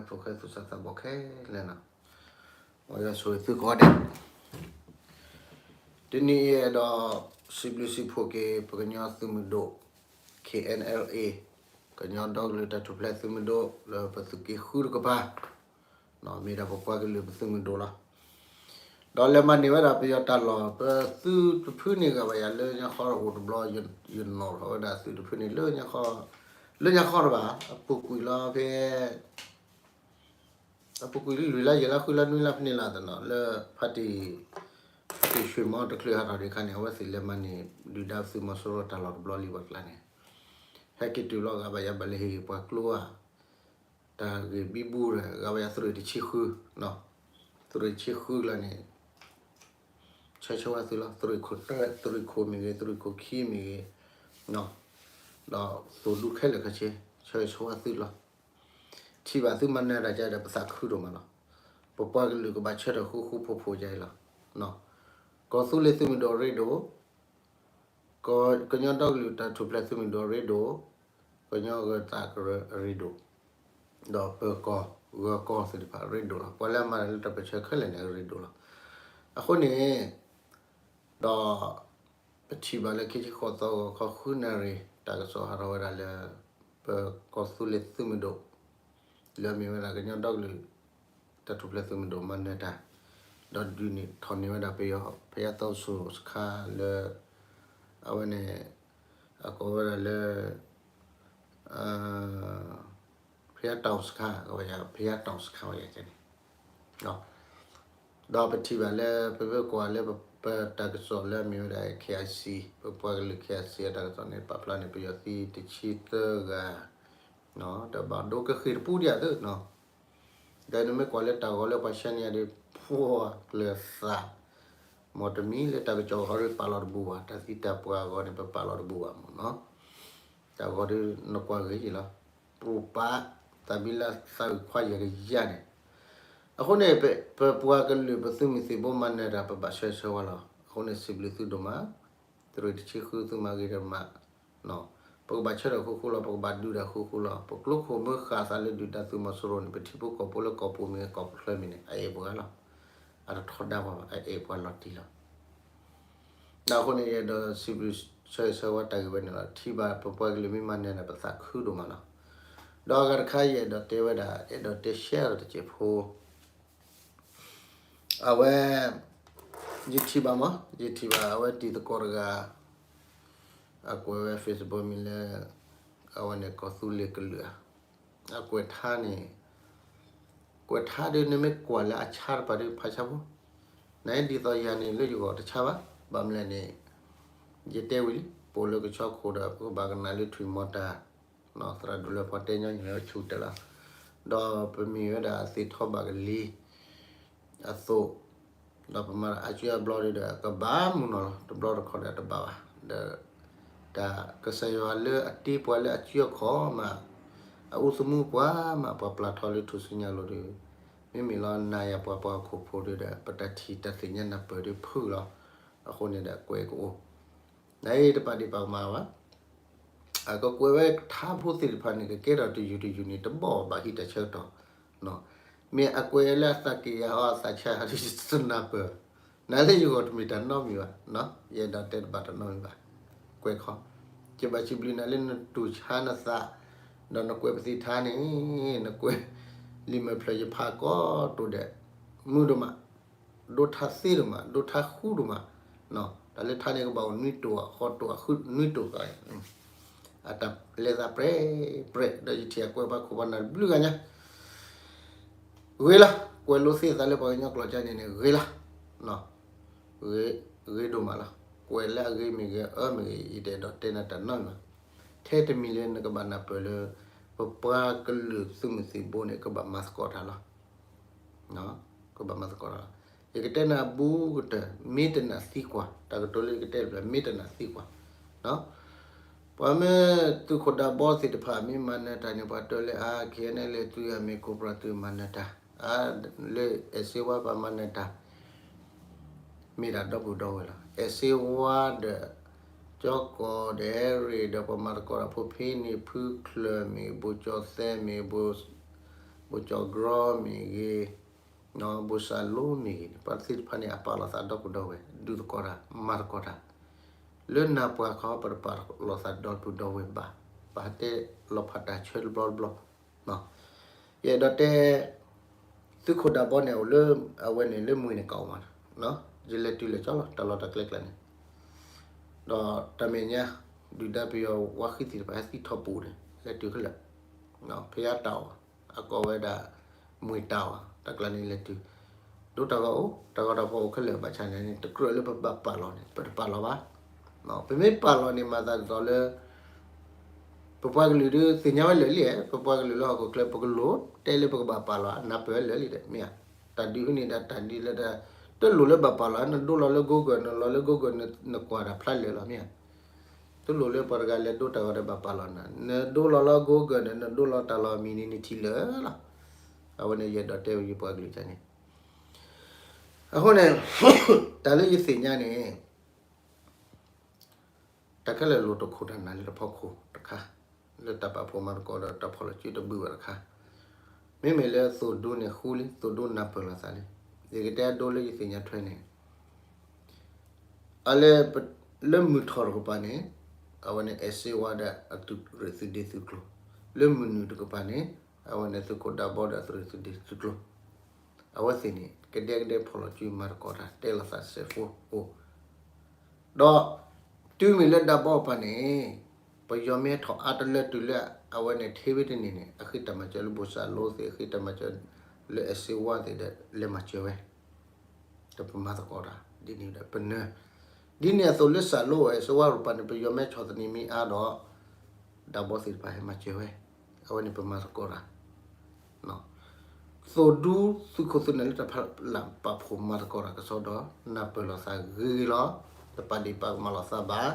ဖိၣ်ဃဲသူၣ်စၢ်သးဘီၣ်ခဲလၢာ်နီၤ, မ်ယွၤဆိၣ်ဂ့ၤသုကိးဂၤဒဲး, တနံၤအံၤအဲၣ်ဒိး စံးဘျုးစံးဖှိၣ်က့ၤ ပကညီသုးမုၢ်ဒိၣ် K N L A ကညီဒီကလုာ်တၢ်ထူၣ်ဖျဲးသုးမုၢ်ဒိၣ် လၢပသုးက့ဃုတကပၤ မ့ၢ်ဒၣ်ပပှၤကလုာ်ပသုးမုၢ်ဒိၣ်လီၤ. ဒီးလဲၤမၤန့ၢ်ဝဲဒၣ်ပယီၤတၢ်လီၢ် ပသုးတဖုန့ၣ် ဂၤဘၣ်ယၤလၢညါဃီအိၣ်တဘျီ, ယနီၣ်ထီၣ်ဝဲဒၣ်သုးတဖုန့ၣ် လၢညါဃီတဘၣ်, အပူၤကွံာ်လီၤဖဲ အပူၤကွံာ်လွံၢ်လါယဲၢ်လါဃုလါနွံလါဖဲန့ၣ်လီၤတနီၤ လၢ ဖါတံၢ် ဖါတံၢ်ဆွ့ၣ်မီတချုးဟးထီၣ်ဒံးအခါန့ၣ် အဝဲသ့ၣ်လဲၤမၤန့ၢ် ဒုၣ်ဒါသုးမီၤစိရိၤတၢ်လီၢ်တဘျီလံပှၤကျါန့ၣ်, ဟဲက့ၤတုၤလီၤ ဂၤဘၣ်ယၤဘၣ်လဲၤဟ့ၣ်ပှၤကျိဧါ, တၢ်ဂ့ၢ်ဘံဘူဒီး ဂၤဘၣ်ယၤသုးရ့ၣ်တဆံဃု, သုးရ့ၣ်တဆံဃုကျါန့ၣ် ဆၢဂ့ၤဆၢဝါသုလီၤ. သုးရ့ၣ်ခိၣ်တၢ, သုးရ့ၣ်ခိၣ်မ့ၢ်ဂ့ၤ, သုးရ့ၣ်ခိၣ်ခံမ့ၢ်ဂ့ၤ, ဒီးသိၣ်ဒူခဲလၢာ်ခဲဆ့ ဆၢဂ့ၤဆၢဝါသုလီၤ. ထံၣ်ဘၣ်သုမၤနၢၤတၢ်ကဒီး ပသးခုဒိၣ်မးလီၤ. ပပှၤကလုာ်ကဘၣ်ဆၢထၢၣ်ဃူဃူဖိးဖိးယၤအံၤလီၤ. ကီၢ်သူလ့ၤသုးမုၢ်ဒိၣ်ရ့ဒိၣ်, ကညီဒီကလုာ်တၢ်ထူၣ်ဖျဲးသုးမုၢ်ဒိၣ်ရ့ဒိၣ်, ကညီဂၢၤသးကရၢအရ့ဒိၣ်, ဒီးပၢၤကီၢ်ဂၢၤကီၢ်သ့ၣ်တဖၣ်ရ့ဒိၣ်လီၤ. ပှၤလၢအမၤတၢ်လၢတၢ်ပၢဆှၢခဲလၢာ်န့ၣ် အရ့ဒိၣ်လီၤ. အဃိန့ၣ် ဒီး ပထံၣ်ဘၣ်လၢခံဆံဃိးသီဂီၤခီဃုနၣ်ရံၣ် တၢ်ကစီၣ်ဟးထီၣ်ဝဲဒၣ်လၢ ပကီၢ်သူလ့ၤသုးမုၢ်ဒိၣ် လၢအမ့ၢ်ဝဲဒၣ်ကညီဒီကလုာ် တၢ်ထူၣ်ဖျဲးသုးမုၢ်ဒိၣ်မၤနၢၤတၢ် ဒီးဒုးန့ၢ်ထီၣ်န့ၢ်ဝဲဒၣ်ပယီၤ ဘုရားသုံးဆူၣ်စခါလၢ အဝဲန့ၣ် အကိးဝဲဒၣ်လၢ ဘုရားတောင်စခါ အဝဲ ဘုရားတောင်စခါဝဲန့ၣ် ဒီးပထံၣ်ဘၣ်လၢ ပမ့ၢ်ကွၢ်လၢပတၢ်ကစီၣ်လၢအမ့ၢ်ဝဲဒၣ် K I C ပပှၤကလုာ် K I C အတၢ်ကစီၣ်န့ၣ် ပာ်ဖျါန့ၣ် ပယီၤသံတဆံသၢဂၤ ဒီးဘၣ်ဒိကဃ့ၢ်တပူၤဒံးဧါသ့ၣ် ဒီးနမ့ၢ်ကွၢ်လၢတၢ်ဂီၤလၢပှၤဆှၢန့ၢ်ယၤဒီး ပှၤကျၢၤသး မ်တမံၤလၢတၢ်ကစီၣ်အဂီၢ်ဒီးပပာ်လီၤတဘူးဘၣ်, တၢ်သံတၢ်ပှၢ်အဂီၢ်န့ၣ် ပပာ်လီၤတဘူးဘၣ်မ့ၢ်နီၤ. တၢ်ဂီၤဒီးနကွၢ်ဂ့ၤယံၤလီၤ. ပပာ်သးဘံလၢသးအုးခွါယဲၢ်ကယၤန့ၣ်, အဃိန့ၣ် ပပှၤကလုာ်ပသုးမုၢ်သံၣ်ဘိမၤနၢၤတၢ် ပဘၣ်ဆၢဂ့ၤဆၢဝါလီၤ. အဃိန့ၣ် စံးဘျုးသုဒိၣ်မး, သုးရ့ၣ်တဆံဃုသုမၤဂ့ၤဒိၣ်မး ပကဘၣ်ဆၢထၢၣ်ဃူဃူလီၤ, ပကဘၣ်ဒုးတၢ်ဃူဃူလီၤ. ပကျိခိၣ်မၢဃာ်သးလၢဒုၣ်ဒါသုးမီၤစိရိၤန့ၣ် ပထံဖိကီၢ်ဖိလၢကီၢ်ပူၤမ့ၢ်ဂ့ၤ ကီၢ်ချၢမ့ၢ်ဂ့ၤန့ၣ် အအဲၣ်ပှၤလီၤ. အတထီဒါပှၤဘၣ်, အအဲၣ်ပှၤလီၤတံၢ်လီၤ. အဃိန့ၣ် ယအဲၣ်ဒိးစံးဘျုးဆၢဂ့ၤဆၢဝါတၢ်ဂ့ၢ်ဝဲန့ၣ်လီၤ. ထံၣ်ဘၣ်ပပှၤကလုာ်မ့ၢ်မၤနၢၤန့ၣ် ပသးခုဒိၣ်မးလီၤ. ဒီးအဂၤတခါယအဲၣ်ဒိးတဲဝဲဒၣ် အဲၣ်ဒိးတဲရှဲဒီးတစဲးဖိ အဝဲ ယထံၣ်ဘၣ်မး, ယထံၣ်ဘၣ်အဝဲတံၤသကိးတဂၤ အကွဲးဝဲ Facebook မံၤလၢ အဝဲန့ၣ်ကီၢ်သူလ့ၤကလုာ်ဧါ, အကွဲးထါန့ၣ်, ကွဲးထါဒီးနမ့ၢ်ကွၢ်လၢအဆါတပၤဒီးဖးဆါဖိ, နဒ်သိးယၤန့ၣ်လၢယဂီၢ်တဆါဘၣ်, ဘၣ်မနုၤလဲၣ်န့ၣ် ယတဲဝံၤလံ ပအိၣ်လၢကဆီခိၣ်ဒီး ပကဘၣ်ကနၣ်လၢထွံၣ်မီၤတၢ် သရၣ်ဒိၣ်လၢပှၤတဲညီနုၢ်လၢဆူၣ်တဲလီၤ, ဒီးပမ့ၢ်ဝဲဒၣ်အသ့ၣ်ထီၣ်ဘၣ်ကလံၤ အသိး, ဒီးပမၤအစုအဘျီဒီး ကဘၣ်မုၢ်နီၢ်လီၤ. တဘျီတခီၣ်ဒီးတဘၣ်ဘၣ်, ဒီးတၢ်ကစၢ်ယွၤလၢအတ့ပှၤလၢအစုအခီၣ်မး, အအူသမူပှၤမး ပှၤပျၢ်ထီၣ်လၢထူၣ်စုညါလိၤဒီး မ့မ့ၢ်လီၤနၤယၤပှၤပှၤဟီၣ်ခိၣ်ဖိဒီး ပတၢ်ထံၣ်တၢ်သ့ၣ်ညါနၢ်ပၢၢ်ဒီးဖုၣ်လီၤ. အဃိန့ၣ်ဒီးကွဲးကအိၣ် နတပာ်ဒံးပာ်ကမၣ်ဘၣ်. အကကွဲးဝဲထါဖိသ့ၣ်တဖၣ်န့ၣ် ကကဲထီၣ်တယုၢ်တယုၢ်န့ၣ် တဘၣ်ဘၣ်ဟံးတၢ်ဆၢကတီၢ်, မ့ၢ်အကွဲးလၢအသးက့ၣ်ယၤအီၤ အသးဆါယၤဒီးတနၢ်ပၢၢ်, နၤလၢယဂီၢ်တမ့ၢ်တၢ်နီတမံၤဘၣ်, ယအဲၣ်ဒိးတဲတဘၣ်တၢ်နီတမံၤဘၣ်, ကွဲးခီ, ယဘၣ်စံးဘျုးနၤလၢနတူၢ်ဆါနသး, ဒီးနကွဲးပသ့ၣ်ထါန့ၣ်, နကွဲး လံာ်မဲာ်ဖျၢၣ်ယဖးကိးတိၢ်ဒဲး, မုာ်ဒိၣ်မး ဒိထါသ့ဒိၣ်မး ဒိထါဃူဒိၣ်မး, တၢ်လၢထါန့ၣ်ကဘၣ်အိၣ်နွံတိၢ် ဃိးတိၢ် နွံတိၢ်သး, အတၢ်လဲၤသးပြဲၣ်ပြဲၣ် ဒီးယထံၣ်အကွဲးပှၤခိၣ်ပှၤနၢ်တဘျုးဂၤညါ, ဂ့ၤလီၤ, ကွဲးလိသ့သးလၢပှၤကညီကျိာ်ကါန့ၣ်န့ၣ် ဂ့ၤလီၤ, ဂ့ၤဒိၣ်မးလီၤ, ကွဲးလၢအဂ့ၤမ့ၢ်ဂ့ၤ အၢမ့ၢ်ဂ့ၤ ယတအဲၣ်ဒိးတဲနၤတၢ်နီတမံၤဘၣ်, ထဲတမံၤလၢနကဘၣ်နၢ်ပၢၢ်လၢ ပပှၤကလုာ်သုးမုၢ်သံၣ်ဘိန့ၣ် ကဘၣ်မၤသကိးတၢ်လီၤ. ကဘၣ်မၤသကိးတၢ်လီၤ. ယကတဲနၤအဘူးကတၢၢ် မ့ၢ်တနာ်သံကွၢ်, တၢ်ကတိၤလၢယကတဲတဖျၢၣ် မ့ၢ်တနာ်သံကွၢ်, ပှၤမ့ၢ်သုးခိၣ်ဒၢဘီသ့ၣ်တဖၣ် မ့ၢ်မၤနၢၤတၢ်န့ၣ် ပှၤတဲလၢ အါ KNLA သုးအမ့ၢ် Cobra သုးမၤနၢၤတၢ်, လၢအဲၣ်စ့ဝါပှၤမၤနၢၤတၢ် မ့ၢ်ဒၣ်ဒီပုၢ်ဒီဝဲၢ်လီၤ. အဲၣ်စ့ဝါဒီး ကၠီကီၢ်ဒီးအဲရ့ၣ်ဒီး ပှၤမၤသကိးတၢ်ဖိဖဲန့ၣ် ဖုချၢၣ်မ့ၢ် ဘိၣ်ကၠီၣ်သဲမ့ၢ် ဘိၣ် ဘိၣ်ကၠီၣ်ကြီမ့ၢ်ဂ့ၤ, ဘိၣ်စၢ်လိမ့ၢ်ဂ့ၤန့ၣ် ပှၤသ့ၣ်တဖၣ်န့ၣ် အပာ်လီၤသးဒီပုၢ်ဒီဝဲၢ် ဒုးသကိးတၢ် မၤသကိးတၢ်, လၢနၢ်ပှၤခီ ပတပာ်လီၤသးဒီပုၢ်ဒီဝဲၢ်ဘၣ်, ပဟးတဲလီၤဖးတၢ်ဆၢတဘျီတဘျီ, ယအဲၣ်ဒိးတဲ သုးခိၣ်ဒၢဘီန့ၣ် အိၣ်လၢ အဝဲန့ၣ်လၢမွံၤန့ၣ်ကအိၣ်မး, ယလဲၤတုၤလၢာ်ကၠီလီၤ တၢ်လီၢ်တၢ်ကျဲကျါန့ၣ်, ဒီးတၢ်မဲာ်ညါ ဒုၣ်ဒါပယီၤဝါဃံသ့ၣ်တဖၣ် ဟဲသံထီၣ်ပူၤန့ၣ် လဲၤတုၤခဲလၢာ်, ဖဲယါတၢ်အီၣ် အကိးဝဲဒၣ် မွံၤတၢ်အီၣ် တၢ်ကျါန့ၣ်လဲၤတုၤ, ဒိတၢ်ဂီၤအိၣ် တၢ်ဂီၤတၢ်ဖီၣ်အိၣ်ခဲလၢာ် ဘၣ်ဆၣ်န့ၣ် တကြၢးလၢပဘၣ်ပာ်လီၤန့ၣ် ပတပာ်လီၤဘၣ်, ပမ့ၢ်ပာ်လီၤန့ၣ် မၤသးဒ်သိးလၢ ပပှၤကလုာ်ဒုးသ့ၣ်ညါဝဲလၢာ်လံ, ပပှၤကလုာ်လၢဟီၣ်ခိၣ်ချၢ ပကလိၣ်တဲလၢပကဘၣ်ပာ်လီၤ နၢ်ပၢၢ်ဝဲလၢာ်လံဒီး မ့ၢ်ဧါ, တၢ်ဒုးဖဲန့ၣ်ဒီးတၢ်ဒုးလၢ တလိၣ်လၢဘၣ်ပာ်လီၤ, နဒိလီၤလၢ Google နလီၤလၢ Google နကွၢ်တၢ်ဖျါလၢာ်လီၤ မ့ၢ်ဧါ, တလိၣ်လၢပှၤတဂၤလဲၤဒိတၢ်ဂီၤဒီးဘၣ်ပာ်လီၤနၤ, နဒိလီၤလၢ Google န့ၣ် နဒိလီၤတၢ်လီၢ်မံၤန့ၣ်နထံၣ်လၢာ်လီၤ, အဝဲန့ၣ်ယအဲၣ်ဒိးတဲဝဲယပှၤကလုာ်န့ၣ်, အဃိန့ၣ် တၢ်လၢယသ့ၣ်ညါန့ၣ် တၢ်ခဲလၢာ်လိၣ်တခိၣ်တၢ်နၢ်လၢတဖီခိၣ်တခါ, လၢတၢ်ပာ်ဖှိၣ်မၤသကိးဒီးတၢ်ဖီၣ်လီၤစုတဘုးဘၣ်တခါ, မ့မ့ၢ်လၢသိၣ်ဒူန့ၣ်ဃူလံ, သိၣ်ဒူနၢ်ပၢၢ်လိာ်သးလံ, ယကတဲအဒိလၢယသ့ၣ်ညါထွဲန့ၣ် အလဲၤ လၢမုၢ်ထီၣ်တကပၤန့ၣ် အဝဲန့ၣ်အဲၣ်စ့ဝါဒီးအသုးရ့ၣ်သုးဒ့သုးကျိၤ, လၢမုၢ်နုာ်တကပၤန့ၣ် အဝဲန့ၣ်သုးခိၣ်ဒၢဘီဒီးအသုးရ့ၣ်သုးဒ့သုးကျိၤ, အဝဲသ့ၣ်န့ၣ် ကဒဲကဒဲဖီၣ်လီၤစုမၤသကိးတၢ် တဲလိာ်သးစဲးဖိအိၣ် ဒီး တုၤမ့ၢ်လၢဒၢဘီအပၤန့ၣ် ပယီၤမ့ၢ်ထီၣ်အါတလၢတုၤလၢအဝဲန့ၣ် ထဲဝဲတန့ၢ်န့ၣ် အဃ့တၢ်မၤစၢၤလၢဘိၣ်စၢ်လိသ့ၣ် အဃ့တၢ်မၤစၢၤလၢအဲၣ်စ့ဝါသ့ၣ်ဒီး လဲၤမၤစၢၤဝဲ ဒီးပမၤသကိးတၢ် ဒ်န့ၣ်ဒီးပနၢၤ ဒ်န့ၣ်အသိးလၢစၢ်လိအဲၣ်စ့ဝါတကပၤန့ၣ် ပယီၤမ့ၢ်ဆီၣ်သနံးမ့ၢ်အါဒီး ဒၢဘီသ့ၣ်တဖၣ်ဟဲမၤစၢၤဝဲ အဝဲန့ၣ်ပမၤသကိးတၢ် သိၣ်ဒူသုးခိၣ်သုးနၢ်လၢတၢ်ဖီလာ်ပာ်ဖှိၣ်မၤသကိးတၢ်ကစီဒီး နၢ်ပၢၢ်လိာ်သးဂ့ၤဂ့ၤလီၤ. တပာ်ဒ့ၣ်ပာ်ကမၣ်လိာ်သးဘၣ်.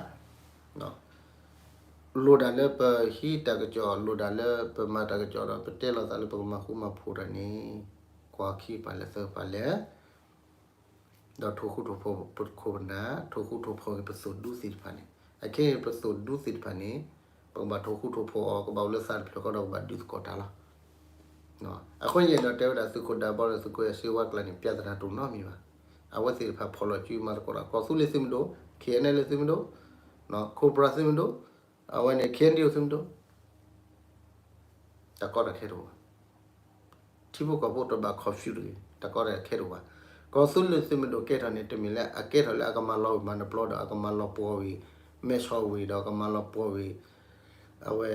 လိၣ်ဒၣ်လၢပဟံးတၢ်ကစီၣ် လိၣ်ဒၣ်လၢပမၤတၢ်ကစီၣ်ဒီး ပတဲလိာ်သးလၢပကမၤဃူမၤဖိးတၢ်န့ၣ် ကွၢ်ခံပာ်လဲၣ်သၢပာ်လဲၣ် ဒီးထိၣ်ဃူထိၣ်ဖိးပခိၣ်ပနၢ် ထိၣ်ဃူထိၣ်ဖိးက့ၤပသိၣ်ဒူသ့ၣ်တဖၣ်န့ၣ် အခဲအံၤပသိၣ်ဒူသ့ၣ်တဖၣ်န့ၣ် ပကဘၣ်ထိၣ်ဃူထိၣ်ဖိးအီၤ ကဘၣ်အိၣ်လၢသးတဖျၢၣ်ဃီဒီးကဘၣ်ဒုးသကိးတၢ်လီၤ. အဃိန့ၣ်ယအဲၣ်ဒိးတဲဝဲဒၣ်သုးခိၣ်ဒၢဘီဒီးသုးခိၣ်အဲၣ်စ့ဝါကျါန့ၣ် ပြဿနာတအိၣ်နီတမံၤဘၣ်. အဝဲသ့ၣ်တဖၣ်ဖီၣ်လီၤစုမၤသကိးတၢ် ကီၢ်သူလ့ၤသုးမုၢ်ဒိၣ် ခ့ၣ်အဲၣ်အဲၣ်လ့သုးမုၢ်ဒိၣ် Cobra သုးမုၢ်ဒိၣ် အဝဲန့ၣ် ခ့ၣ်အဲၣ်ဒိၣ်သုးမုၢ်ဒိၣ် တၢ်ကီတၢ်ခဲတအိၣ်ဘၣ်. ထံဖိကီၢ်ဖိတဘၣ် confuse တဂ့ၤ တၢ်ကီတၢ်ခဲတအိၣ်ဘၣ်. ကီၢ်သူလ့ၤသုးမုၢ်ဒိၣ်ကဲထီၣ်န့ၣ် တမ့ၢ်လၢအကဲထီၣ်လၢအကမၤလီၤဝံၤမၤနပျီဒီး အကမၤလီၤပှီၢ်ဝံၤ မဲဆီးဝံၤဒီး အကမၤလီၤပှီၢ်ဝံၤ အဝဲ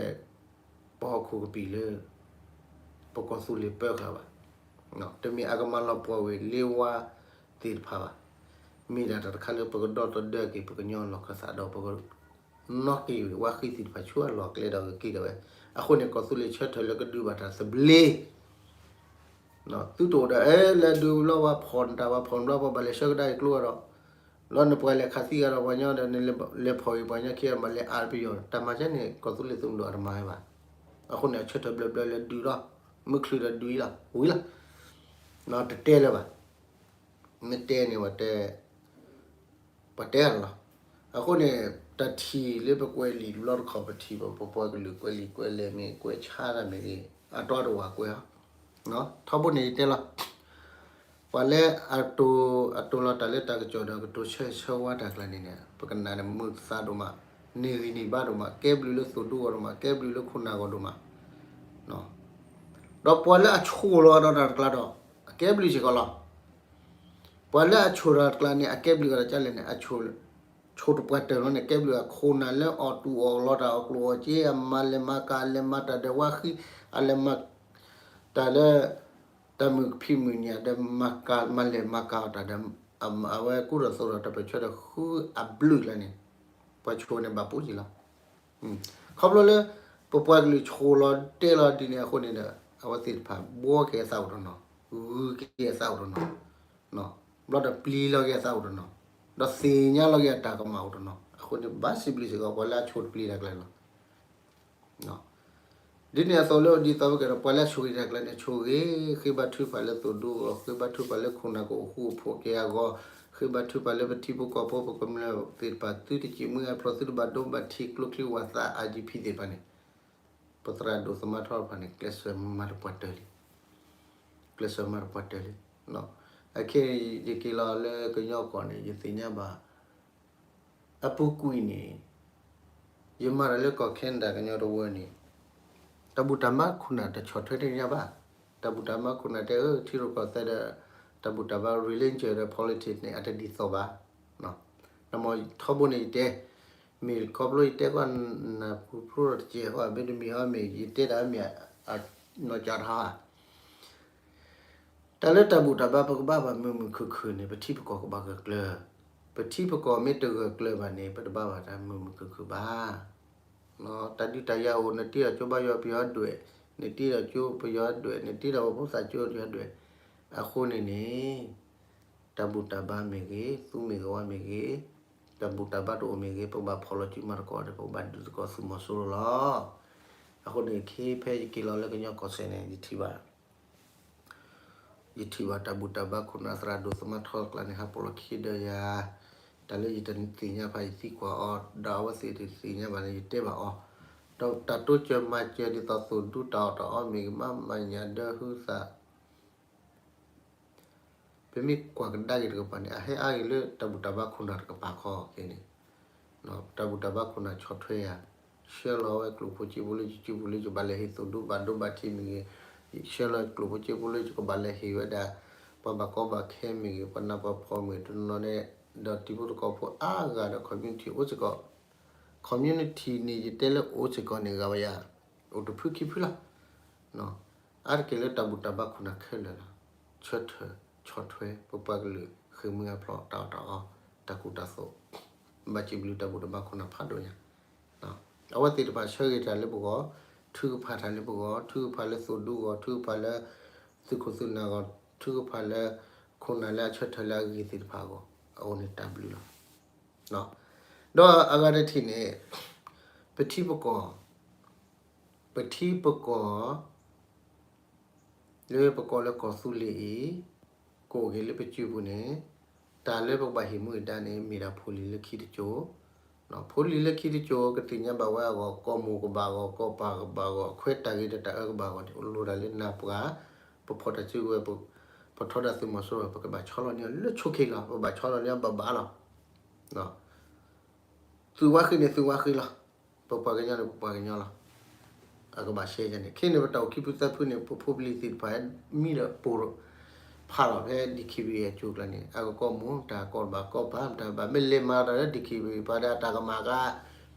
ပဟီၣ်ခိၣ်ကပံာ်လၢ ပကီၢ်သူလ့ၤပၢကျၢၤဘၣ်. တမ့ၢ်အကမၤလီၤပှီၢ်ဝံၤ လ့ဝါသ့ၣ်တဖၣ်ဘၣ်. မ့ၢ်ဒၣ်တၢ်တခါလၢပကဒီသဒၢက့ၤ ပကညီလီၢ်ခၢၣ်သးဒီး ပက နီၣ်က့ၤဝံၤ ဝါဃံသ့ၣ်တဖၣ်ဆူအလီၢ်ကျဲဒီးကက့ၤဒၣ်ဝဲ. အဃိန့ၣ် ကီၢ်သူလ့ၤဆၢထၢၣ်လၢကဒုးဘၣ်တၢ်သဘျ့ သုတအိၣ်ဒီး အဲ လဲၤဒုးလီၤဝဲဖီၣ်နတၢ်ဝဲဖီၣ်နဘျီ ပဘၣ်လဲၤဆှၢကဒါအံၤကျိဒီး လီၤနပှၤလဲၤခးသံဂၤဒီးပှၤညီဒီး နလဲၤဖီၣ်ဂ့ၤပှၤညီခံဂၤ ဘၣ်လဲၤအါပယီၤ တၢ်မၤကဲန့ၣ် ကီၢ်သူလ့ၤသုးမုၢ်ဒိၣ်အတမၤဝဲဘၣ်. အဃိန့ၣ် အဆၢထၢၣ်ဘျၢဘျၢလၢဒုးလီၤ မုၢ်ချုးဒီးဒုးအံၤလီၤ ဝံၤလီၤ တတဲလၢၤဘၣ်. မ့ၢ်တဲန့ၣ် ပှၤတဲ ပှၤတဲအါလီၤ. အဃိန့ၣ် တၢ်ထံၣ်လၢပကွဲးလံာ်တဘျီတခီၣ် ပထံၣ်ပပှၤကလုာ်ကွဲးလံာ်ကွဲးလဲၢ်မ့ၢ် ကွဲးဆါတၢ်မ့ၢ်ဂ့ၤ အတီတဝာ်ကွဲးအီၤ ထီဘိန့ၣ်ယတဲလီၤ. ပှၤလၢအတိၢ် အတိၢ်လီၤတၢ်လၢတၢ်ကစီၣ်ဒီး ကတိၤဆၢဂ့ၤဆၢဝါတၢ်ကျါန့ၣ်န့ၣ် ပကနၣ်န့ၣ်မုာ်သးဒိၣ်မး န့ၢ်ဂံၢ်န့ၢ်ဘါဒိၣ်မး ကဲဘျုးလၢသိၣ်ဒူဂီၢ်ဒိၣ်မး ကဲဘျုးလၢခိၣ်နၢ်ဂီၢ်ဒိၣ်မး ဒီးပှၤလၢအဆိၣ်လီၤဒီးတၢ်တကျါဒီး အကဲဘျုးစ့ၢ်ကီးလီၤ. ပှၤလၢအဆိၣ်တၢ်တကျါန့ၣ် အကဲဘျုးအီၤတၢ်ကလဲၣ်န့ၣ် အဆိၣ် ဆိၣ်တပှၢ်တၢၢ်လီၤန့ၣ် ကဲဘျုးအခိၣ်နၢ်လၢ အီၣ်တူၢ်အီၣ်လီၤတၢ် အီၣ်ကျိၣ်အီၣ်စ့ အမၤလဲၤမၤကၤ အလဲၤမၤတၢ်ဒီးဝါဃံ အလဲၤမၤ တၢ်လၢ တၢ်မုာ်ဖံးမုာ်ညၣ်ဒီး မၤကၤ မၤလဲၤမၤကၤအီၤတၢ်ဒီး အဝဲကူၣ်ထီၣ်သိးထီၣ်တၢ်ပၢၢ်ဆၢဒီး ဃုအဘျုးလီၤန့ၣ် ပှၤဆိၣ်န့ၣ်ဘၣ်ပူၤက့ၤလီၤ. ခီဖျိလၢ ပပှၤကလုာ်ဆိၣ်လီၤတဲလီၤဒ်န့ၣ်အဃိန့ၣ်ဒီး အဝဲသ့ၣ်တဖၣ် ဘှီက့ၤအသးအိၣ်တနီၤ, ဂုၤက့ၤအသးအိၣ်တနီၤ, ဘျီဒီးပျံၤလီၤက့ၤအသးအိၣ်တနီၤ, ဒီးသ့ၣ်ညါလီၤက့ၤအတၢ်ကမၣ်အိၣ်တနီၤ, အဃိန့ၣ် ဘၣ်စံးဘျုးစ့ၢ်ကီး ပှၤလၢအဆိၣ်တပျံၤတၢ်ကျါလီၤ. ဒ်န့ၣ်အသိးလၢဒ်သိးပကဲဒီး ပှၤလၢအဆိၣ်ဂ့ၤတၢ်ကျါန့ၣ် ဆိၣ်ဂ့ၤ, ဃ့ဘါထုကဖၣ်လၢသိၣ်ဒူအဂီၢ်, ဃ့ဘါထုကဖၣ်လၢခိၣ်နၢ်ကအိၣ်ဃူအိၣ်ဖိးက့ၤအဂီၢ်, ဃ့ဘါထုကဖၣ်လၢပထံဖိကီၢ်ဖိ ပကမျၢၢ်သ့ၣ်တဖၣ် သုတစံးမွံအဖျိ သုတဘၣ်ဒိဘၣ်ထံးကျိချံဝၣ်သး IDP သ့ၣ်တဖၣ်န့ၣ် ပသရၣ်ဒိၣ်သမါထီတဖၣ်န့ၣ် ကျဲးစၢးမၤတပှၢ်တၢၢ်လံ. ကျဲးစၢးမၤတပှၢ်တၢၢ်လံ. အခဲအံၤ ယက့ၤလီၤလၢကညီကီၢ်န့ၣ် ယသ့ၣ်ညါဘၣ် အပူၤကွံာ်န့ၣ် ယမၤတၢ်လၢကီၢ် Canada ကညီတဝၢန့ၣ် တၢ်ဘူၣ်တၢ်ဘါခိၣ်နၢ်တဆီၣ်ထွဲတ့ၢ်ညါဘၣ်. တၢ်ဘူၣ်တၢ်ဘါခိၣ်နၢ်တဲ အၢ ထံရူၢ်ကီၢ်သဲးဒီး တၢ်ဘူၣ်တၢ်ဘါ religion ဒီး politics န့ၣ် အတဒ်သိးဘၣ်. နမ့ၢ်ထီဘိန့ၣ်ယတဲ မ့ၢ်ခီဖျိယတဲကွၢ်နၢ်ပူၤဖျိဒီးတကဲးဃီ မ့တမ့ၢ်ဟီမ့ၢ် ယတဲတၢ်မ့ၢ် နီၢ်ကၠီတဟါ တၢ်လၢတၢ်ဘူၣ်တၢ်ဘါ ပကဘၣ်ဘၣ်မုာ်မုာ်ခုၣ်ခုၣ်န့ၣ် ပထံပကီၢ်ကဘၣ်ဂၢၢ်ကျၢၤ, ပထံပကီၢ်မ့ၢ်တဂၢၢ်ကျၢၤဘၣ်န့ၣ် ပတဘၣ်ဘၣ်တၢ်မုာ်မုာ်ခုၣ်ခုၣ်ဘၣ်. တၢ်ဒုးတၢ်ယၤအိၣ် နတ့ထီၣ်ကၠိဘါယွၤပယီၤဒွဲၣ်, နတ့ထီၣ်ကၠိပယီၤဒွဲၣ်, နတ့ထီၣ်ပဖိသၣ်ကၠိပယီၤဒွဲၣ်, အဃိန့ၣ်န့ၣ် တၢ်ဘူၣ်တၢ်ဘါမ့ၢ်ဂ့ၤ, သူမ့ၢ်ဂ့ၤဝဲမ့ၢ်ဂ့ၤ, တၢ်ဘူၣ်တၢ်ဘါတအိၣ်မ့ၢ်ဂ့ၤ, ပကဘၣ်ဖီၣ်လီၤစုမၤသကိးဒီး ပကဘၣ်ဒုးသကိးသုးမီၤစိရိၤလီၤ. အဃိန့ၣ် ခဲဖဲယက့ၤလီၤလၢကညီကီၢ်စဲၣ်န့ၣ် ယထံၣ်ဘၣ် ယထံၣ်ဘၣ်တၢ်ဘူၣ်တၢ်ဘါခိၣ်နၢ်သရၣ်ဒိၣ်သမါထီကျါန့ၣ် ဟးပိာ်လီၤခံဒီးယၤ, တၢ်လၢယတသ့ၣ်ညါဘၣ် ယသံကွၢ်အီၤ, ဒီးအဝဲသ့ၣ်တသ့ၣ်ညါဘၣ်န့ၣ် ယတဲဘၣ်အီၤ, ဒီးတၢ်တိစၢၤမၤစၢၤဒ်သိးသိၣ်ဒူတၢ်အီၣ်တၢ်အီမ့ၢ်ဂ့ၤ မၤမၤညၣ်ဒၢဟုသၣ် ပမ့ၢ်ကွၢ်ကဒါက့ၤတကပၤန့ၣ် အဟဲအါဂ့ၤလၢတၢ်ဘူၣ်တၢ်ဘါခိၣ်နၢ်တကပၤခီက့ၤန့ၣ်, တၢ်ဘူၣ်တၢ်ဘါခိၣ်နၢ်ဆီၣ်ထွဲယၤ, ဆှၢလီၤဝဲကျိၣ်ဖိစ့ဖိလၢယစုပူၤလၢယကဘၣ်လဲၤဟ့ၣ်သိၣ်ဒူဘၣ်ဒိဘၣ်ထံးမ့ၢ်ဂ့ၤ, ဆှၢလီၤကျိၣ်ဖိစ့ဖိလၢယကဘၣ်လဲၤဟ့ၣ်ဝဲဒၣ် ပှၤဘၣ်ကီဘၣ်ခဲမ့ၢ်ဂ့ၤ, ပှၤနးပှၤဖှီၣ်မ့ၢ်တနီၤန့ၣ်, ဒီးတံၤဖိသကိးဖိအါဂၤဒီး community အိၣ်စ့ၢ်ကီး, community န့ၣ် ယတဲလၢအိၣ်စ့ၢ်ကီးန့ၣ် ဂၤဝဲယၤ, အိၣ်တဖုခံဖုလီၤ. အါတက့ၢ်လၢတၢ်ဘူၣ်တၢ်ဘါခိၣ်နၢ်ခဲလၢာ်လီၤ. ဆၢထၢၣ်ဆီၣ်ထွဲ ပပှၤကလုာ်ဃ့ၢ်မှံဟးဖျိးတၢ်အီၣ်တၢ်အီ, တၢ်ကူၣ်တၢ်သိး, ဘၣ်စံးဘျုးတၢ်ဘူၣ်တၢ်ဘါခိၣ်နၢ်ဖးဒိၣ်ညါ, အဝဲသ့ၣ်တဖၣ်ဆၢဂ့ၤတၢ်လၢပဂီၢ်, ထုကဖၣ်တၢ်လၢပဂီၢ်, ထုကဖၣ်လၢသိၣ်ဒူဂီၢ်, ထုကဖၣ်လၢ သုးခိၣ်သုးနၢ်ဂီၢ်, ထုကဖၣ်လၢ ခိၣ်နၢ်လၢအဆၢထၢၣ်လၢအဂ့ၤသ့ၣ်တဖၣ်အဂီၢ်, အဃိန့ၣ်တၢ်ဘျုးလီၤ. ဒီးအဂၤတထံၣ်န့ၣ် ပထံပကီၢ်, ပထံပကီၢ် လၢပကိးလၢကီၢ်သူလ့ၤအံၤ, ကအိၣ်က့ၤလၢပစုပူၤန့ၣ်, တၢ်လၢပကဘၣ်ဟ့ၣ်မူဒါန့ၣ် မ့ၢ်ဒၣ်ဖိလံၤလၢခံတစိၤ, ဖိလံၤလၢခံတစိၤ ကသ့ၣ်ညါဘၣ်ဝဲအဂီၢ်, ကီၢ်မိၢ်ကဘၣ်အဂီၢ်, ကီၢ်ပၢ်ကဘၣ်အဂီၢ်, အခွဲးတၢ်ဂ့ၤဒီးတၢ်အၢကဘၣ်အဂီၢ်န့ၣ် လိၣ်တၢ်လၢနၢ်ပှၤ, ပဖီၣ်တၢ်စုကဝဲၤ, ပထီဒါသုးမီၤစိရိၤ ပကဘၣ်ဆီလီၤန့ၢ်အီၤလၢဆိခ့လီၤ, ပဘၣ်ဆီလီၤန့ၢ်အီၤဘၣ်ဘၣ်လီၤ. သုးဝါဃံန့ၣ်သုးဝါဃံလီၤ, ပပှၤကညီန့ၣ် ပပှၤကညီလီၤ. အကဘၣ်ရှဲယၤန့ၣ် ခဲန့ၣ် ပတၢ်အိၣ်ခံဖုသၢဖုန့ၣ် ပဖိပလံၤသ့ၣ်တဖၣ် မံဒီးပိာ်ဖးလီၤဖဲ DKBA အစိၤကျါန့ၣ် အကကီၢ်မိၢ်တၢ် ကီၢ်ဘၣ်ကီၢ်ပၤ တၢ်ဘၣ်မ့ၢ်လဲၤမၤတၢ်လၢ DKBA ပှၤဒီးတၢ်ကမၣ်ဂၤ,